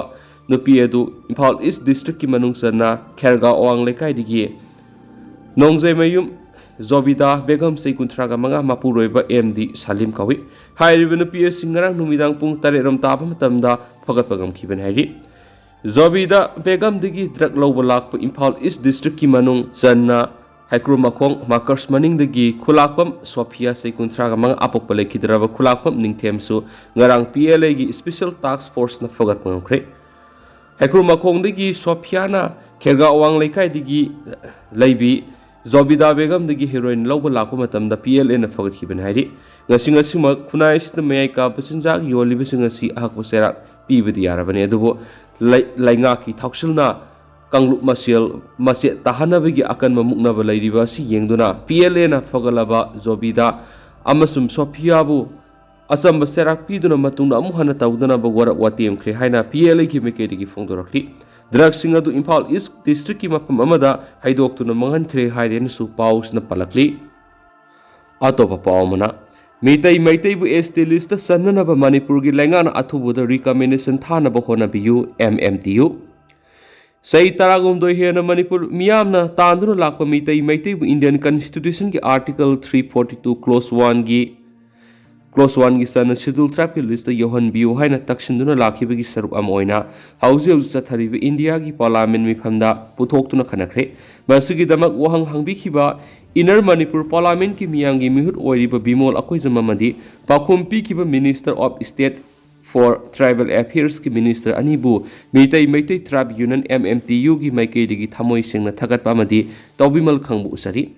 ꯅꯨꯄꯤ ꯑꯗꯨ ꯏꯝꯐꯥꯜ East district ꯀꯤ ꯃꯅꯨꯡ ꯆꯟꯅ ꯈꯦꯔꯒꯥꯎ ꯑꯋꯥꯡ ꯂꯩꯀꯥꯏꯗꯒꯤ ꯅꯣꯡꯖꯩꯃꯌꯨꯝ ꯖꯣꯕꯤꯗꯥ ꯕꯦꯒꯝ, ꯆꯍꯤ ꯀꯨꯟꯊ꯭ꯔꯥꯒ ꯃꯉꯥ, ꯃꯄꯨꯔꯣꯏꯕ M D ꯁꯂꯤꯝ ꯀꯧꯏ꯫ ꯍꯥꯏꯔꯤꯕ ꯅꯨꯄꯤ ꯑꯁꯤ ꯉꯔꯥꯡ ꯅꯨꯃꯤꯗꯥꯡ ꯄꯨꯡ ꯇꯔꯦꯠ ꯔꯣꯝ ꯇꯥꯕ ꯃꯇꯝꯗ ꯐꯒꯠꯄ ꯉꯝꯈꯤꯕꯅꯤ ꯍꯥꯏꯔꯤ꯫ ꯖꯣꯕꯤꯗꯥ ꯕꯦꯒꯝꯗꯒꯤ drug ꯂꯧꯕ ꯂꯥꯛꯄ ꯏꯝꯐꯥꯜ East district ꯀꯤ ꯃꯅꯨꯡ ꯆꯟꯅ ꯍꯩꯀ꯭ꯔꯨ ꯃꯈꯣꯡ ꯃꯥꯔꯀꯁ ꯃꯅꯤꯡꯗꯒꯤ ꯈꯨꯂꯥꯛꯄꯝ ꯁꯣꯐꯤꯌꯥ, ꯆꯍꯤ ꯀꯨꯟꯊ꯭ꯔꯥꯒ ꯃꯉꯥ, ꯑꯄꯣꯛꯄ ꯂꯩꯈꯤꯗ꯭ꯔꯕ ꯈꯨꯂꯥꯛꯄꯝ ꯅꯤꯡꯊꯦꯝꯁꯨ ꯉꯔꯥꯡ P L A ꯒꯤ Special Task Force ꯅ ꯐꯒꯠꯄ ꯉꯝꯈ꯭ꯔꯦ꯫ ꯍꯩꯀ꯭ꯔꯨ ꯃꯈꯣꯡꯗꯒꯤ ꯁꯣꯐꯤꯌꯥꯅ ꯈꯦꯔꯒꯥꯎꯋꯥꯡ ꯂꯩꯀꯥꯏꯗꯒꯤ ꯂꯩꯕꯤ ꯖꯣꯕꯤꯗꯥ ꯕꯦꯒꯝꯗꯒꯤ ꯍꯦꯔꯣꯏꯟ ꯂꯧꯕ ꯂꯥꯛꯄ ꯃꯇꯝꯗ ꯄꯤ ꯑꯦꯜ ꯑꯦꯅ ꯐꯒꯠꯈꯤꯕꯅꯤ ꯍꯥꯏꯔꯤ꯫ ꯉꯁꯤ ꯉꯁꯤꯃꯛ ꯈꯨꯟꯅꯥꯏ ꯑꯁꯤꯗ ꯃꯌꯥꯏ ꯀꯥꯕ ꯆꯤꯟꯖꯥꯛ ꯌꯣꯜꯂꯤꯕꯁꯤꯡ ꯑꯁꯤ ꯑꯍꯛꯄ ꯆꯩꯔꯥꯛ ꯄꯤꯕꯗꯤ ꯌꯥꯔꯕꯅꯤ, ꯑꯗꯨꯕꯨ ꯂꯩ-, ꯂꯩꯉꯥꯛꯀꯤ ꯊꯧꯁꯤꯜꯅ ꯀꯥꯡꯂꯨꯞ ꯃꯁꯦꯜ ꯃꯆꯦꯠ ꯇꯥꯍꯟꯅꯕꯒꯤ ꯑꯀꯟꯕ ꯃꯨꯛꯅꯕ ꯂꯩꯔꯤꯕ ꯑꯁꯤ ꯌꯦꯡꯗꯨꯅ ꯄꯤ ꯑꯦꯜ ꯑꯦꯅ ꯐꯒꯠꯂꯕ ꯖꯣꯕꯤꯗꯥ ꯑꯃꯁꯨꯡ ꯁꯣꯐꯤꯌꯥꯕꯨ ꯑꯆꯝꯕ ꯆꯩꯔꯥꯛ ꯄꯤꯗꯨꯅ ꯃꯇꯨꯡꯗ ꯑꯃꯨꯛ ꯍꯟꯅ ꯇꯧꯗꯅꯕ ꯋꯥꯔꯛ ꯋꯥꯇꯦꯝꯈ꯭ꯔꯦ ꯍꯥꯏꯅ ꯄꯤ ꯑꯦꯜ ꯑꯦꯒꯤ ꯃꯥꯏꯀꯩꯗꯒꯤ ꯐꯣꯡꯗꯣꯔꯛꯂꯤ꯫ ꯗ꯭ꯔꯒꯁꯤꯡ ꯑꯗꯨ ꯏꯝꯐꯥꯜ ꯏꯁ ꯗꯤꯁꯇ꯭ꯔꯤꯛꯀꯤ ꯃꯐꯝ ꯑꯃꯗ ꯍꯩꯗꯣꯛꯇꯨꯅ ꯃꯥꯡꯍꯟꯈ꯭ꯔꯦ ꯍꯥꯏꯔꯦꯅꯁꯨ ꯄꯥꯎꯁꯤꯅ ꯄꯜꯂꯛꯂꯤ꯫ ꯑꯇꯣꯞꯄ ꯄꯥꯎ ꯑꯃꯅ, ꯃꯤꯇꯩ ꯃꯩꯇꯩꯕꯨ ꯑꯦꯁ ꯇꯤ ꯂꯤꯁꯇ ꯆꯟꯅꯅꯕ ꯃꯅꯤꯄꯨꯔꯒꯤ ꯂꯩꯉꯥꯛꯅ ꯑꯊꯨꯕꯗ ꯔꯤꯀꯃꯦꯟꯗꯦꯁꯟ ꯊꯥꯅꯕ ꯍꯣꯠꯅꯕꯤꯌꯨ, ꯑꯦꯝ ꯑꯦꯝ ꯇꯤ ꯌꯨ꯫ ꯆꯍꯤ ꯇꯔꯥꯍꯨꯝꯗꯣꯏ ꯍꯦꯟꯅ ꯃꯅꯤꯄꯨꯔ ꯃꯤꯌꯥꯝꯅ ꯇꯥꯟꯗꯨꯅ ꯂꯥꯛꯄ ꯃꯤꯇꯩ ꯃꯩꯇꯩꯕꯨ ꯏꯟꯗꯤꯌꯟ ꯀꯟꯁꯇꯤꯇ꯭ꯌꯨꯁꯟꯒꯤ article three forty two clause ꯋꯥꯟꯒꯤ, ꯀ꯭ꯂꯣꯁ ꯋꯥꯟꯒꯤ ꯆꯟꯅ ꯁꯦꯗ꯭ꯌꯨꯜ ꯇ꯭ꯔꯥꯏꯕꯀꯤ ꯂꯤꯁꯇ ꯌꯧꯍꯟꯕꯤꯌꯨ ꯍꯥꯏꯅ ꯇꯛꯁꯤꯟꯗꯨꯅ ꯂꯥꯛꯈꯤꯕꯒꯤ ꯁꯔꯨꯛ ꯑꯃ ꯑꯣꯏꯅ ꯍꯧꯖꯤꯛ ꯍꯧꯖꯤꯛ ꯆꯠꯊꯔꯤꯕ ꯏꯟꯗꯤꯌꯥꯒꯤ ꯄꯥꯔꯂꯥꯃꯦꯟ ꯃꯤꯐꯝꯗ ꯄꯨꯊꯣꯛꯇꯨꯅ ꯈꯟꯅꯈ꯭ꯔꯦ꯫ ꯃꯁꯤꯒꯤꯗꯃꯛ ꯋꯥꯍꯪ ꯍꯪꯕꯤꯈꯤꯕ ꯏꯟꯅꯔ ꯃꯅꯤꯄꯨꯔ ꯄꯥꯔꯂꯥꯃꯦꯟꯒꯤ ꯃꯤꯌꯥꯝꯒꯤ ꯃꯤꯍꯨꯠ ꯑꯣꯏꯔꯤꯕ ꯕꯤꯃꯣꯜ ꯑꯀꯣꯏꯖꯝ ꯑꯃꯗꯤ ꯄꯥꯎꯈꯨꯝ ꯄꯤꯈꯤꯕ minister of state for tribal ꯑꯦꯐꯤꯌꯔꯁꯀꯤ ꯃꯤꯅꯤꯁꯇꯔ ꯑꯅꯤꯕꯨ Meetei Meitei tribe union, M M T ꯌꯨꯒꯤ ꯃꯥꯏꯀꯩꯗꯒꯤ ꯊꯃꯣꯏ ꯁꯦꯡꯅ ꯊꯥꯒꯠꯄ ꯑꯃꯗꯤ ꯇꯧꯕꯤꯃꯜ ꯈꯪꯕ ꯎꯠꯆꯔꯤ꯫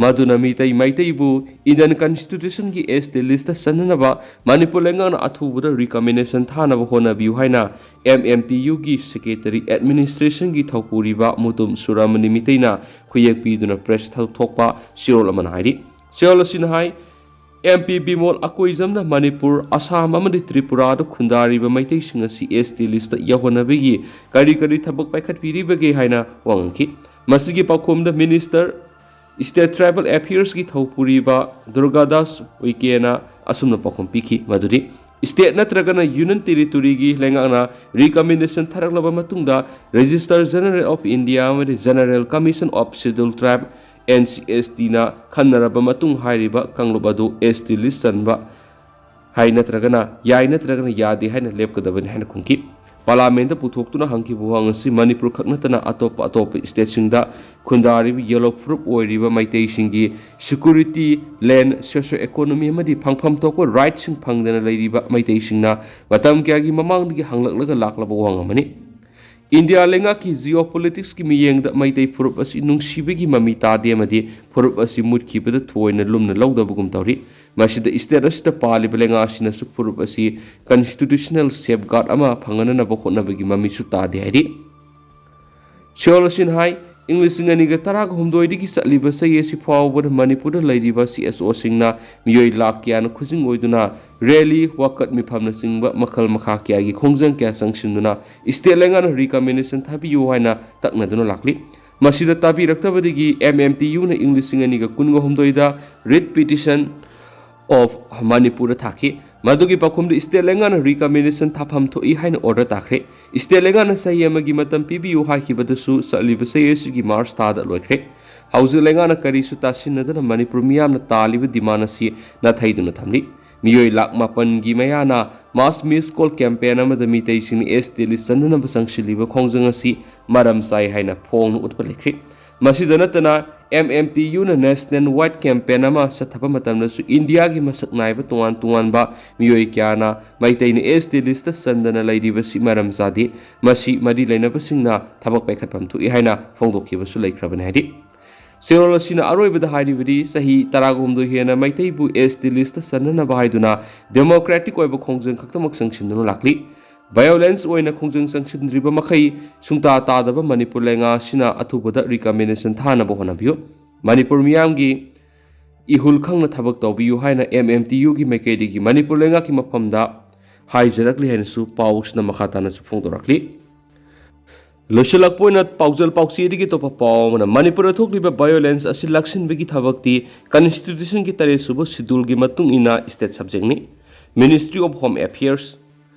ꯃꯗꯨꯅ ꯃꯤꯇꯩ ꯃꯩꯇꯩꯕꯨ ꯏꯟꯗꯤꯌꯟ ꯀꯟꯁꯇꯤꯇ꯭ꯌꯨꯁꯟꯒꯤ ꯑꯦꯁ ꯇꯤ ꯂꯤꯁꯇ ꯆꯟꯅꯅꯕ ꯃꯅꯤꯄꯨꯔ ꯂꯩꯉꯥꯛꯅ ꯑꯊꯨꯕꯗ ꯔꯤꯀꯃꯦꯟꯗꯦꯁꯟ ꯊꯥꯅꯕ ꯍꯣꯠꯅꯕꯤꯌꯨ ꯍꯥꯏꯅ ꯑꯦꯝ ꯑꯦꯝ ꯇꯤ ꯌꯨꯒꯤ ꯁꯦꯀ꯭ꯔꯦꯇꯔꯤ ꯑꯦꯗꯃꯤꯅꯤꯁꯇ꯭ꯔꯦꯁꯟꯒꯤ ꯊꯧꯄꯨꯔꯤꯕ ꯃꯨꯇꯨꯝ ꯁꯨꯔꯥꯃꯅꯤ ꯃꯤꯇꯩꯅ ꯈꯨꯌꯦꯛ ꯄꯤꯗꯨꯅ ꯄ꯭ꯔꯦꯁ ꯊꯣꯛꯄ ꯆꯦꯔꯣꯜ ꯑꯃꯅ ꯍꯥꯏꯔꯤ꯫ ꯆꯦꯔꯣꯜ ꯑꯁꯤꯅ ꯍꯥꯏ, ꯑꯦꯝ ꯄꯤ ꯕꯤꯃꯣꯜ ꯑꯀꯣꯏꯖꯝꯅ ꯃꯅꯤꯄꯨꯔ, ꯑꯁꯥꯝ ꯑꯃꯗꯤ ꯇ꯭ꯔꯤꯄꯨꯔꯥꯗ ꯈꯨꯟꯗꯥꯔꯤꯕ ꯃꯩꯇꯩꯁꯤꯡ ꯑꯁꯤ ꯑꯦꯁ ꯇꯤ ꯂꯤꯁꯇ ꯌꯧꯍꯟꯅꯕꯒꯤ ꯀꯔꯤ ꯀꯔꯤ ꯊꯕꯛ ꯄꯥꯏꯈꯠꯄꯤꯔꯤꯕꯒꯦ ꯍꯥꯏꯅ ꯋꯥ ꯉꯥꯡꯈꯤ꯫ ꯃꯁꯤꯒꯤ ꯄꯥꯎꯈꯨꯝꯗ ꯃꯤꯅꯤꯁꯇꯔ ꯁ꯭ꯇꯦꯠ ꯇ꯭ꯔꯥꯏꯕꯦꯜ ꯑꯦꯐꯤꯌꯔꯁꯀꯤ ꯊꯧꯄꯨꯔꯤꯕ ꯗꯨꯔꯒꯥꯗꯥꯁ ꯎꯏꯀꯦꯅ ꯑꯁꯨꯝꯅ ꯄꯥꯎꯈꯨꯝ ꯄꯤꯈꯤ, ꯃꯗꯨꯗꯤ ꯁ꯭ꯇꯦꯠ ꯅꯠꯇ꯭ꯔꯒꯅ ꯌꯨꯅꯤꯌꯟ ꯇꯦꯔꯤꯇꯣꯔꯤꯒꯤ ꯂꯩꯉꯥꯛꯅ ꯔꯤꯀꯃꯦꯟꯗꯦꯁꯟ ꯊꯥꯔꯛꯂꯕ ꯃꯇꯨꯡꯗ ꯔꯦꯖꯤꯁꯇꯔ ꯖꯦꯅꯔꯦꯜ ꯑꯣꯐ ꯏꯟꯗꯤꯌꯥ ꯑꯃꯗꯤ general commission of schedule tribe, N C S ꯇꯤꯅ ꯈꯟꯅꯔꯕ ꯃꯇꯨꯡ ꯍꯥꯏꯔꯤꯕ ꯀꯥꯡꯂꯨꯞ ꯑꯗꯨ ꯑꯦꯁ ꯇꯤ ꯂꯤꯁ ꯆꯟꯕ ꯍꯥꯏ ꯅꯠꯇ꯭ꯔꯒꯅ ꯌꯥꯏ ꯅꯠꯇ꯭ꯔꯒꯅ ꯌꯥꯗꯦ ꯍꯥꯏꯅ ꯂꯦꯞꯀꯗꯕꯅꯤ ꯍꯥꯏꯅ ꯈꯨꯝꯈꯤ꯫ ꯄꯥꯔꯂꯥꯃꯦꯟꯗ ꯄꯨꯊꯣꯛꯇꯨꯅ ꯍꯪꯈꯤꯕ ꯋꯥꯍꯪ ꯑꯁꯤ ꯃꯅꯤꯄꯨꯔ ꯈꯛ ꯅꯠꯇꯅ ꯑꯇꯣꯞꯄ ꯑꯇꯣꯞꯄ ꯁ꯭ꯇꯦꯠꯁꯤꯡꯗ ꯈꯨꯟꯗꯥꯔꯤꯕ ꯌꯦꯂꯣ ꯐꯨꯔꯨꯞ ꯑꯣꯏꯔꯤꯕ ꯃꯩꯇꯩꯁꯤꯡꯒꯤ ꯁꯦꯀ꯭ꯌꯨꯔꯤꯇꯤ, ꯂꯦꯟ, ꯁꯣꯁꯤꯌꯣ ꯏꯀꯣꯅꯣꯃꯤ ꯑꯃꯗꯤ ꯐꯪꯐꯝ ꯊꯣꯛꯄ ꯔꯥꯏꯠꯁꯤꯡ ꯐꯪꯗꯅ ꯂꯩꯔꯤꯕ ꯃꯩꯇꯩꯁꯤꯡꯅ ꯃꯇꯝ ꯀꯌꯥꯒꯤ ꯃꯃꯥꯡꯗꯒꯤ ꯍꯪꯂꯛꯂꯒ ꯂꯥꯛꯂꯕ ꯋꯥꯍꯪ ꯑꯃꯅꯤ꯫ ꯏꯟꯗꯤꯌꯥ ꯂꯩꯉꯥꯛꯀꯤ geopolitics ꯀꯤ ꯃꯤꯠꯌꯦꯡꯗ ꯃꯩꯇꯩ ꯐꯨꯔꯨꯞ ꯑꯁꯤ ꯅꯨꯡꯁꯤꯕꯒꯤ ꯃꯃꯤ ꯇꯥꯗꯦ ꯑꯃꯗꯤ ꯐꯨꯔꯨꯞ ꯑꯁꯤ ꯃꯨꯠꯈꯤꯕꯗ ꯊꯣꯏꯅ ꯂꯨꯝꯅ ꯂꯧꯗꯕꯒꯨꯝ ꯇꯧꯔꯤ꯫ ꯃꯁꯤꯗ state ꯑꯁꯤꯗ ꯄꯥꯜꯂꯤꯕ ꯂꯩꯉꯥꯛ ꯑꯁꯤꯅꯁꯨ ꯐꯨꯔꯨꯞ ꯑꯁꯤ constitutional safeguard ꯑꯃ ꯐꯪꯍꯟꯅꯕ ꯍꯣꯠꯅꯕꯒꯤ ꯃꯃꯤꯁꯨ ꯇꯥꯗꯦ ꯍꯥꯏꯔꯤ꯫ ꯁꯤꯑꯣꯜ ꯑꯁꯤꯅ ꯍꯥꯏ, ꯏꯪ ꯂꯤꯁꯤꯡ ꯑꯅꯤꯒ ꯇꯔꯥꯒ ꯍꯨꯝꯗꯣꯏꯗꯒꯤ ꯆꯠꯂꯤꯕ ꯆꯍꯤ ꯑꯁꯤ ꯐꯥꯎꯕꯗ ꯃꯅꯤꯄꯨꯔꯗ ꯂꯩꯔꯤꯕ CSO ꯁꯤꯡꯅ ꯃꯤꯑꯣꯏ ꯂꯥꯈ ꯀꯌꯥꯅ ꯈꯨꯖꯤꯡ ꯑꯣꯏꯗꯨꯅ rally, ꯋꯥꯀꯠ, ꯃꯤꯐꯝꯅꯆꯤꯡꯕ ꯃꯈꯜ ꯃꯈꯥ ꯀꯌꯥꯒꯤ ꯈꯣꯡꯖꯪ ꯀꯌꯥ ꯆꯪꯁꯤꯟꯗꯨꯅ state ꯂꯩꯉꯥꯛꯅ recommendation ꯊꯥꯕꯤꯌꯨ ꯍꯥꯏꯅ ꯇꯛꯅꯗꯨꯅ ꯂꯥꯛꯂꯤ꯫ ꯃꯁꯤꯗ ꯇꯥꯕꯤꯔꯛꯇꯕꯗꯒꯤ MMTU ꯅ ꯏꯪ ꯂꯤꯁꯤꯡ ꯑꯅꯤꯒ ꯀꯨꯟꯒ ꯍꯨꯝꯗꯣꯏꯗ Writ Petition of ꯃꯅꯤꯄꯨꯔꯗ ꯊꯥꯈꯤ꯫ ꯃꯗꯨꯒꯤ ꯄꯥꯎꯈꯨꯝꯗ state ꯂꯩꯉꯥꯛꯅ recommendation ꯊꯥꯐꯝ ꯊꯣꯛꯏ ꯍꯥꯏꯅ order ꯇꯥꯈ꯭ꯔꯦ꯫ State ꯂꯩꯉꯥꯛꯅ ꯆꯍꯤ ꯑꯃꯒꯤ ꯃꯇꯝ ꯄꯤꯕꯤꯌꯨ ꯍꯥꯏꯈꯤꯕꯗꯨꯁꯨ ꯆꯠꯂꯤꯕ ꯆꯍꯤ ꯑꯁꯤꯒꯤ March ꯊꯥꯗ ꯂꯣꯏꯈ꯭ꯔꯦ꯫ ꯍꯧꯖꯤꯛ ꯂꯩꯉꯥꯛꯅ ꯀꯔꯤꯁꯨ ꯇꯥꯁꯤꯟꯅꯗꯅ ꯃꯅꯤꯄꯨꯔ ꯃꯤꯌꯥꯝꯅ ꯇꯥꯜꯂꯤꯕ demand ꯑꯁꯤ ꯅꯥꯊꯩꯗꯨꯅ ꯊꯝꯂꯤ꯫ ꯃꯤꯑꯣꯏ ꯂꯥꯈ ꯃꯥꯄꯟꯒꯤ ꯃꯌꯥꯅ mass miss call campaign ꯑꯃꯗ ꯃꯤꯇꯩꯁꯤꯡꯅ ST list ꯆꯟꯅꯅꯕ ꯆꯪꯁꯤꯜꯂꯤꯕ ꯈꯣꯡꯖꯪ ꯑꯁꯤ ꯃꯔꯝ ꯆꯥꯏ ꯍꯥꯏꯅ ꯐꯣꯡꯅ ꯎꯠꯄ ꯂꯩꯈ꯭ꯔꯤ꯫ ꯃꯁꯤꯗ ꯅꯠꯇꯅ, MMTU ꯅ national wide campaign ꯑꯃ ꯆꯠꯊꯕ ꯃꯇꯝꯗꯁꯨ ꯏꯟꯗꯤꯌꯥꯒꯤ ꯃꯁꯛ ꯅꯥꯏꯕ ꯇꯣꯉꯥꯟ ꯇꯣꯉꯥꯟꯕ ꯃꯤꯑꯣꯏ ꯀꯌꯥꯅ ꯃꯩꯇꯩꯅ ST list ꯆꯟꯗꯅ ꯂꯩꯔꯤꯕꯁꯤ ꯃꯔꯝ ꯆꯥꯗꯦ, ꯃꯁꯤ ꯃꯔꯤ ꯂꯩꯅꯕꯁꯤꯡꯅ ꯊꯕꯛ ꯄꯥꯏꯈꯠꯐꯝ ꯊꯣꯛꯏ ꯍꯥꯏꯅ ꯐꯣꯡꯗꯣꯛꯈꯤꯕꯁꯨ ꯂꯩꯈ꯭ꯔꯕꯅꯤ ꯍꯥꯏꯔꯤ꯫ ꯆꯦꯔꯣꯜ ꯑꯁꯤꯅ ꯑꯔꯣꯏꯕꯗ ꯍꯥꯏꯔꯤꯕꯗꯤ, ꯆꯍꯤ ꯇꯔꯥꯒ ꯍꯨꯝꯗꯣꯏ ꯍꯦꯟꯅ ꯃꯩꯇꯩꯕꯨ ST list ꯆꯟꯅꯅꯕ ꯍꯥꯏꯗꯨꯅ democratic ꯑꯣꯏꯕ ꯈꯣꯡꯖꯪ ꯈꯛꯇꯃꯛ ꯆꯪꯁꯤꯟꯗꯨꯅ ꯂꯥꯛꯂꯤ꯫ Violence ꯑꯣꯏꯅ ꯈꯣꯡꯖꯪ ꯆꯪꯁꯤꯟꯗ꯭ꯔꯤꯕ ꯃꯈꯩ ꯁꯨꯡꯇꯥ ꯇꯥꯗꯕ ꯃꯅꯤꯄꯨꯔ ꯂꯩꯉꯥꯛ ꯑꯁꯤꯅ ꯑꯊꯨꯕꯗ recommendation ꯊꯥꯅꯕ ꯍꯣꯠꯅꯕꯤꯌꯨ꯫ ꯃꯅꯤꯄꯨꯔ ꯃꯤꯌꯥꯝꯒꯤ ꯏꯍꯨꯜ ꯈꯪꯅ ꯊꯕꯛ ꯇꯧꯕꯤꯌꯨ ꯍꯥꯏꯅ MMTU ꯒꯤ ꯃꯥꯏꯀꯩꯗꯒꯤ ꯃꯅꯤꯄꯨꯔ ꯂꯩꯉꯥꯛꯀꯤ ꯃꯐꯝꯗ ꯍꯥꯏꯖꯔꯛꯂꯤ ꯍꯥꯏꯅꯁꯨ ꯄꯥꯎꯁꯤꯅ ꯃꯈꯥ ꯇꯥꯅꯁꯨ ꯐꯣꯡꯗꯣꯔꯛꯂꯤ꯫ ꯂꯣꯏꯁꯤꯜꯂꯛꯄ ꯑꯣꯏꯅ ꯄꯥꯎꯖꯦꯜ ꯄꯥꯎꯆꯦꯗꯒꯤ ꯑꯇꯣꯞꯄ ꯄꯥꯎ ꯑꯃꯅ, ꯃꯅꯤꯄꯨꯔꯗ ꯊꯣꯛꯂꯤꯕ violence ꯑꯁꯤ ꯂꯥꯛꯁꯤꯟꯕꯒꯤ ꯊꯕꯛꯇꯤ constitution ꯒꯤ ꯇꯔꯦꯠ ꯁꯨꯕ schedule ꯒꯤ ꯃꯇꯨꯡ ꯏꯟꯅ state subject ꯅꯤ꯫ Ministry of Home Affairs꯫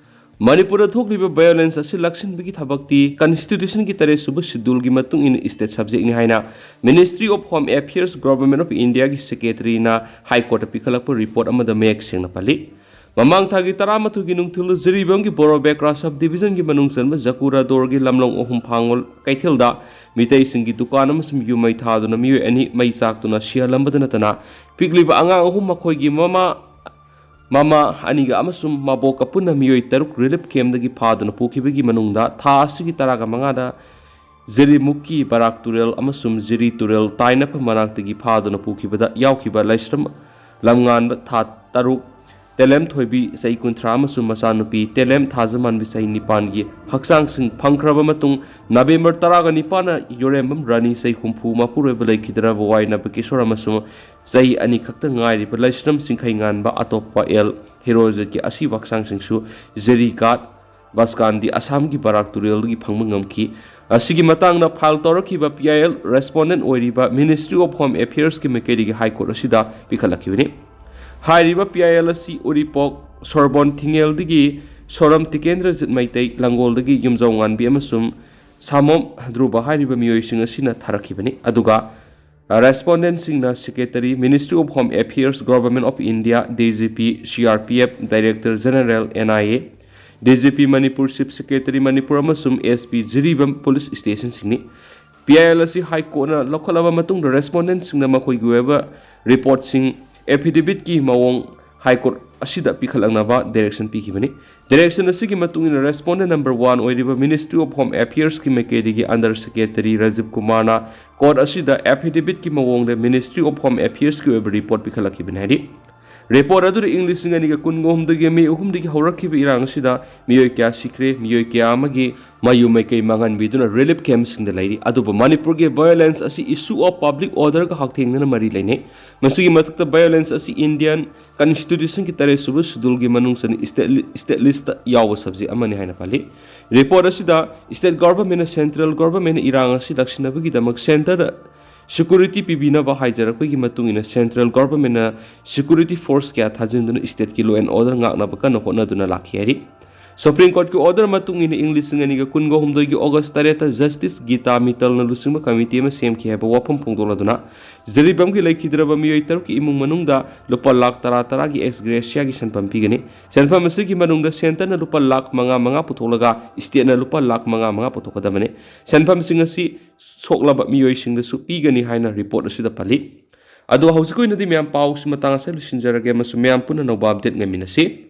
ꯃꯅꯤꯄꯨꯔꯗ ꯊꯣꯛꯂꯤꯕ violence ꯑꯁꯤ ꯂꯥꯛꯁꯤꯟꯕꯒꯤ ꯊꯕꯛꯇꯤ constitution ꯒꯤ ꯇꯔꯦꯠ ꯁꯨꯕ schedule ꯒꯤ ꯃꯇꯨꯡ ꯏꯟꯅ state subject ꯅꯤ ꯍꯥꯏꯅ Ministry of Home Affairs, Government of India ꯒꯤ secretary ꯅ High Court ꯇ ꯄꯤꯈꯠꯂꯛꯄ report ꯑꯃꯗ ꯃꯌꯦꯛ ꯁꯦꯡꯅ ꯄꯜꯂꯤ꯫ ꯃꯃꯥꯡ ꯊꯥꯒꯤ ꯇꯔꯥꯃꯥꯊꯣꯏꯒꯤ ꯅꯨꯡꯊꯤꯜꯗ ꯖꯤꯔꯤꯕꯥꯝꯒꯤ ꯕꯣꯔꯣꯕꯦꯀ꯭ꯔꯥ sub division ꯒꯤ ꯃꯅꯨꯡ ꯆꯟꯕ ꯖꯀꯨꯔꯥꯗꯣꯔꯒꯤ ꯂꯝꯂꯣꯡ ꯑꯍꯨꯝ ꯐꯥꯡꯉꯣꯜ ꯀꯩꯊꯦꯜꯗ ꯃꯤꯇꯩꯁꯤꯡꯒꯤ ꯗꯨꯀꯥꯟ ꯑꯃꯁꯨꯡ ꯌꯨꯝ ꯃꯩ ꯊꯥꯗꯨꯅ ꯃꯤꯑꯣꯏ ꯑꯅꯤ ꯃꯩ ꯆꯥꯛꯇꯨꯅ ꯁꯤꯍꯜꯂꯝꯕꯗ ꯅꯠꯇꯅ, ꯄꯤꯛꯂꯤꯕ ꯑꯉꯥꯡ ꯑꯍꯨꯝ ꯃꯈꯣꯏꯒꯤ ꯃꯃꯥ ꯃꯃꯥ ꯑꯅꯤꯒ ꯑꯃꯁꯨꯡ ꯃꯕꯣꯛꯀ ꯄꯨꯟꯅ ꯃꯤꯑꯣꯏ ꯇꯔꯨꯛ ꯔꯤꯂꯤꯐ ꯀꯦꯝꯗꯒꯤ ꯐꯥꯗꯨꯅ ꯄꯨꯈꯤꯕꯒꯤ ꯃꯅꯨꯡꯗ ꯊꯥ ꯑꯁꯤꯒꯤ ꯇꯔꯥꯒ ꯃꯉꯥꯗ ꯖꯤꯔꯤꯃꯨꯛꯀꯤ ꯕꯔꯥꯛ ꯇꯨꯔꯦꯜ ꯑꯃꯁꯨꯡ ꯖꯤꯔꯤ ꯇꯨꯔꯦꯜ ꯇꯥꯏꯅꯐꯝ ꯃꯅꯥꯛꯇꯒꯤ ꯐꯥꯗꯨꯅ ꯄꯨꯈꯤꯕꯗ ꯌꯥꯎꯈꯤꯕ ꯂꯥꯏꯁ꯭ꯔꯝ ꯂꯝꯉꯥꯟꯕ ꯊꯥ ꯇꯔꯨꯛ, ꯇꯦꯂꯦꯝ ꯊꯣꯏꯕꯤ ꯆꯍꯤ ꯀꯨꯟꯊ꯭ꯔꯥ ꯑꯃꯁꯨꯡ ꯃꯆꯥꯅꯨꯄꯤ ꯇꯦꯂꯦꯝ ꯊꯥꯖꯃꯥꯟꯕꯤ ꯆꯍꯤ ꯅꯤꯄꯥꯟꯒꯤ ꯍꯛꯆꯥꯡꯁꯤꯡ ꯐꯪꯈ꯭ꯔꯕ ꯃꯇꯨꯡ, ꯅꯕꯦꯝꯕꯔ ꯇꯔꯥꯒ ꯅꯤꯄꯥꯟꯗ ꯌꯣꯔꯦꯝꯕꯝ ꯔꯥꯅꯤ ꯆꯍꯤ ꯍꯨꯝꯐꯨ ꯃꯄꯨꯔꯣꯏꯕ ꯂꯩꯈꯤꯗ꯭ꯔꯕ ꯋꯥꯏꯅꯕ ꯀꯤꯁꯣꯔ ꯑꯃꯁꯨꯡ ꯆꯍꯤ ꯑꯅꯤ ꯈꯛꯇ ꯉꯥꯏꯔꯤꯕ ꯂꯥꯏꯁ꯭ꯔꯝ ꯆꯤꯡꯈꯩꯉꯥꯟꯕ ꯑꯇꯣꯞꯄ ꯑꯦꯜ ꯍꯦꯔꯣꯖꯦꯠꯀꯤ ꯑꯁꯤꯕ ꯍꯛꯆꯥꯡꯁꯤꯡꯁꯨ ꯖꯦꯔꯤ ꯒꯥꯠ ꯕꯥꯁꯀꯥꯟꯗꯤ ꯑꯁꯥꯝꯒꯤ ꯕꯔꯥꯛ ꯇꯨꯔꯦꯜꯗꯒꯤ ꯐꯪꯕ ꯉꯝꯈꯤ꯫ ꯑꯁꯤꯒꯤ ꯃꯇꯥꯡꯗ ꯐꯥꯏꯜ ꯇꯧꯔꯛꯈꯤꯕ ꯄꯤ ꯑꯥꯏ ꯑꯦꯜ ꯔꯦꯁꯄꯣꯟꯗꯦꯟ ꯑꯣꯏꯔꯤꯕ ꯃꯤꯅꯤꯁꯇ꯭ꯔꯤ ꯑꯣꯐ ꯍꯣꯝ ꯑꯦꯐꯤꯌꯔꯁꯀꯤ ꯃꯥꯏꯀꯩꯗꯒꯤ ꯍꯥꯏ ꯀꯣꯔꯠ ꯑꯁꯤꯗ ꯄꯤꯈꯠꯂꯛꯈꯤꯕꯅꯤ꯫ ꯍꯥꯏꯔꯤꯕ ꯄꯤ ꯑꯥꯏ ꯑꯦꯜ ꯑꯁꯤ ꯎꯔꯤꯄꯣꯛ ꯁꯣꯔꯕꯣꯟ ꯊꯤꯡꯉꯦꯜꯗꯒꯤ ꯁꯣꯔꯝ ꯇꯤꯀꯦꯟꯗ꯭ꯔꯖꯤꯠ ꯃꯩꯇꯩ ꯂꯪꯒꯣꯜꯗꯒꯤ ꯌꯨꯝꯖꯧꯉꯥꯟꯕꯤ ꯑꯃꯁꯨꯡ ꯁꯥꯃꯣꯝ ꯙ꯭ꯔꯨꯕ ꯍꯥꯏꯔꯤꯕ ꯃꯤꯑꯣꯏꯁꯤꯡ ꯑꯁꯤꯅ ꯊꯥꯔꯛꯈꯤꯕꯅꯤ꯫ ꯑꯗꯨꯒ ꯔꯦꯁꯄꯣꯟꯗꯦꯟꯁꯤꯡꯅ Secretary, Ministry of Home Affairs, Government of India, D G P, C R P F, Director General, N I A, D G P Manipur, Chief Secretary Manipur ꯑꯃꯁꯨꯡ S P ꯖꯤꯔꯤꯕꯥꯝ ꯄꯨꯂꯤꯁ ꯁ꯭ꯇꯦꯁꯟꯁꯤꯡꯅꯤ꯫ ꯄꯤ ꯑꯥꯏ ꯑꯦꯜ ꯑꯁꯤ ꯍꯥꯏ ꯀꯣꯔꯠꯅ ꯂꯧꯈꯠꯂꯕ ꯃꯇꯨꯡꯗ ꯔꯦꯁꯄꯣꯟꯗꯦꯟꯁꯤꯡꯅ ꯃꯈꯣꯏꯒꯤ ꯑꯣꯏꯕ ꯔꯤꯄꯣꯔꯠꯁꯤꯡ ꯑꯦꯐꯤꯗꯦꯕꯤꯠꯀꯤ ꯃꯑꯣꯡ ꯍꯥꯏ ꯀꯣꯔꯠ ꯑꯁꯤꯗ ꯄꯤꯈꯠꯂꯛꯅꯕ ꯗꯥꯏꯔꯦꯛꯁꯟ ꯄꯤꯈꯤꯕꯅꯤ꯫ ꯗꯥꯏꯔꯦꯛꯁꯟ ꯑꯁꯤꯒꯤ ꯃꯇꯨꯡ ꯏꯟꯅ ꯔꯦꯁꯄꯣꯟꯗꯦꯟ ꯅꯝꯕꯔ ꯋꯥꯟ ꯑꯣꯏꯔꯤꯕ Ministry of Home Affairsꯀꯤ ꯃꯥꯏꯀꯩꯗꯒꯤ Under Secretary ꯔꯥꯖꯤꯕ ꯀꯨꯃꯥꯔꯅ ꯀꯣꯔꯠ ꯑꯁꯤꯗ ꯑꯦꯐꯤꯗꯦꯕꯤꯠꯀꯤ ꯃꯑꯣꯡꯗ Ministry of Home Affairsꯀꯤ ꯑꯣꯏꯕ ꯔꯤꯄꯣꯔꯠ ꯄꯤꯈꯠꯂꯛꯈꯤꯕꯅꯤ ꯍꯥꯏꯔꯤ꯫ ꯔꯤꯄꯣꯔꯠ ꯑꯗꯨꯗ ꯏꯪ ꯂꯤꯁꯤꯡ ꯑꯅꯤꯒ ꯀꯨꯟꯒ ꯍꯨꯝꯗꯣꯏꯒꯤ ꯃꯦ ꯑꯍꯨꯝꯗꯒꯤ ꯍꯧꯔꯛꯈꯤꯕ ꯏꯔꯥꯡ ꯑꯁꯤꯗ ꯃꯤꯑꯣꯏ ꯀꯌꯥ ꯁꯤꯈ꯭ꯔꯦ, ꯃꯤꯑꯣꯏ ꯀꯌꯥ ꯑꯃꯒꯤ ꯃꯌꯨꯝ ꯃꯩꯀꯩ ꯃꯥꯡꯍꯟꯕꯤꯗꯨꯅ ꯔꯤꯂꯤꯐ ꯀꯦꯝꯞꯁꯤꯡꯗ ꯂꯩꯔꯤ꯫ ꯑꯗꯨꯕꯨ ꯃꯅꯤꯄꯨꯔꯒꯤ violence ꯑꯁꯤ issue of public orderꯒ ꯍꯛꯊꯦꯡꯅꯅ ꯃꯔꯤ ꯂꯩꯅꯩ꯫ ꯃꯁꯤꯒꯤ ꯃꯊꯛꯇ violence ꯑꯁꯤ Indian Constitutionꯒꯤ ꯇꯔꯦꯠ ꯁꯨꯕ scheduleꯒꯤ ꯃꯅꯨꯡ ꯆꯟꯅ state li-, state listꯇ ꯌꯥꯎꯕ subject ꯑꯃꯅꯤ ꯍꯥꯏꯅ ꯄꯜꯂꯤ꯫ ꯔꯤꯄꯣꯔꯠ ꯑꯁꯤꯗ state governmentꯅ central governmentꯅ ꯏꯔꯥꯡ ꯑꯁꯤ ꯂꯥꯛꯁꯤꯟꯅꯕꯒꯤꯗꯃꯛ centreꯗ security ꯄꯤꯕꯤꯅꯕ ꯍꯥꯏꯖꯔꯛꯄꯒꯤ ꯃꯇꯨꯡ ꯏꯟꯅ central governmentꯅ security force ꯀꯌꯥ ꯊꯥꯖꯤꯟꯗꯨꯅ stateꯀꯤ law and order ꯉꯥꯛꯅꯕ ꯀꯟꯅ ꯍꯣꯠꯅꯗꯨꯅ ꯂꯥꯛꯈꯤ ꯍꯥꯏꯔꯤ꯫ Supreme Courtꯀꯤ order ꯃꯇꯨꯡ ꯏꯟꯅ ꯏꯪ ꯂꯤꯁꯤꯡ ꯑꯅꯤꯒ ꯀꯨꯟꯒ ꯍꯨꯝꯗꯣꯏꯒꯤ August ꯇꯔꯦꯠꯇ Justice Geeta Mittalꯅ ꯂꯨꯆꯤꯡꯕ committee ꯑꯃ ꯁꯦꯝꯈꯤ ꯍꯥꯏꯕ ꯋꯥꯐꯝ ꯐꯣꯡꯗꯣꯛꯂꯗꯨꯅ ꯖꯤꯔꯤꯕꯥꯝꯒꯤ ꯂꯩꯈꯤꯗ꯭ꯔꯕ ꯃꯤꯑꯣꯏ ꯇꯔꯨꯛꯀꯤ ꯏꯃꯨꯡ ꯃꯅꯨꯡꯗ ꯂꯨꯄꯥ ꯂꯥꯈ ꯇꯔꯥ ꯇꯔꯥꯒꯤ ex gratia ꯒꯤ ꯁꯦꯟꯐꯝ ꯄꯤꯒꯅꯤ꯫ ꯁꯦꯟꯐꯝ ꯑꯁꯤꯒꯤ ꯃꯅꯨꯡꯗ centreꯅ ꯂꯨꯄꯥ ꯂꯥꯈ ꯃꯉꯥ ꯃꯉꯥ ꯄꯨꯊꯣꯛꯂꯒ stateꯅ ꯂꯨꯄꯥ ꯂꯥꯈ ꯃꯉꯥ ꯃꯉꯥ ꯄꯨꯊꯣꯛꯀꯗꯕꯅꯤ꯫ ꯁꯦꯟꯐꯝꯁꯤꯡ ꯑꯁꯤ ꯁꯣꯛꯂꯕ ꯃꯤꯑꯣꯏꯁꯤꯡꯗꯁꯨ ꯄꯤꯒꯅꯤ ꯍꯥꯏꯅ ꯔꯤꯄꯣꯔꯠ ꯑꯁꯤꯗ ꯄꯜꯂꯤ꯫ ꯑꯗꯣ ꯍꯧꯖꯤꯛꯀꯤ ꯑꯣꯏꯅꯗꯤ ꯃꯌꯥꯝ ꯄꯥꯎꯁꯤ ꯃꯇꯥꯡ ꯑꯁꯤꯗ ꯂꯣꯏꯁꯤꯟꯖꯔꯒꯦ ꯑꯃꯁꯨꯡ ꯃꯌꯥꯝ ꯄꯨꯟꯅ ꯑꯅꯧꯕ update ꯉꯥꯏꯃꯤꯟꯅꯁꯤ꯫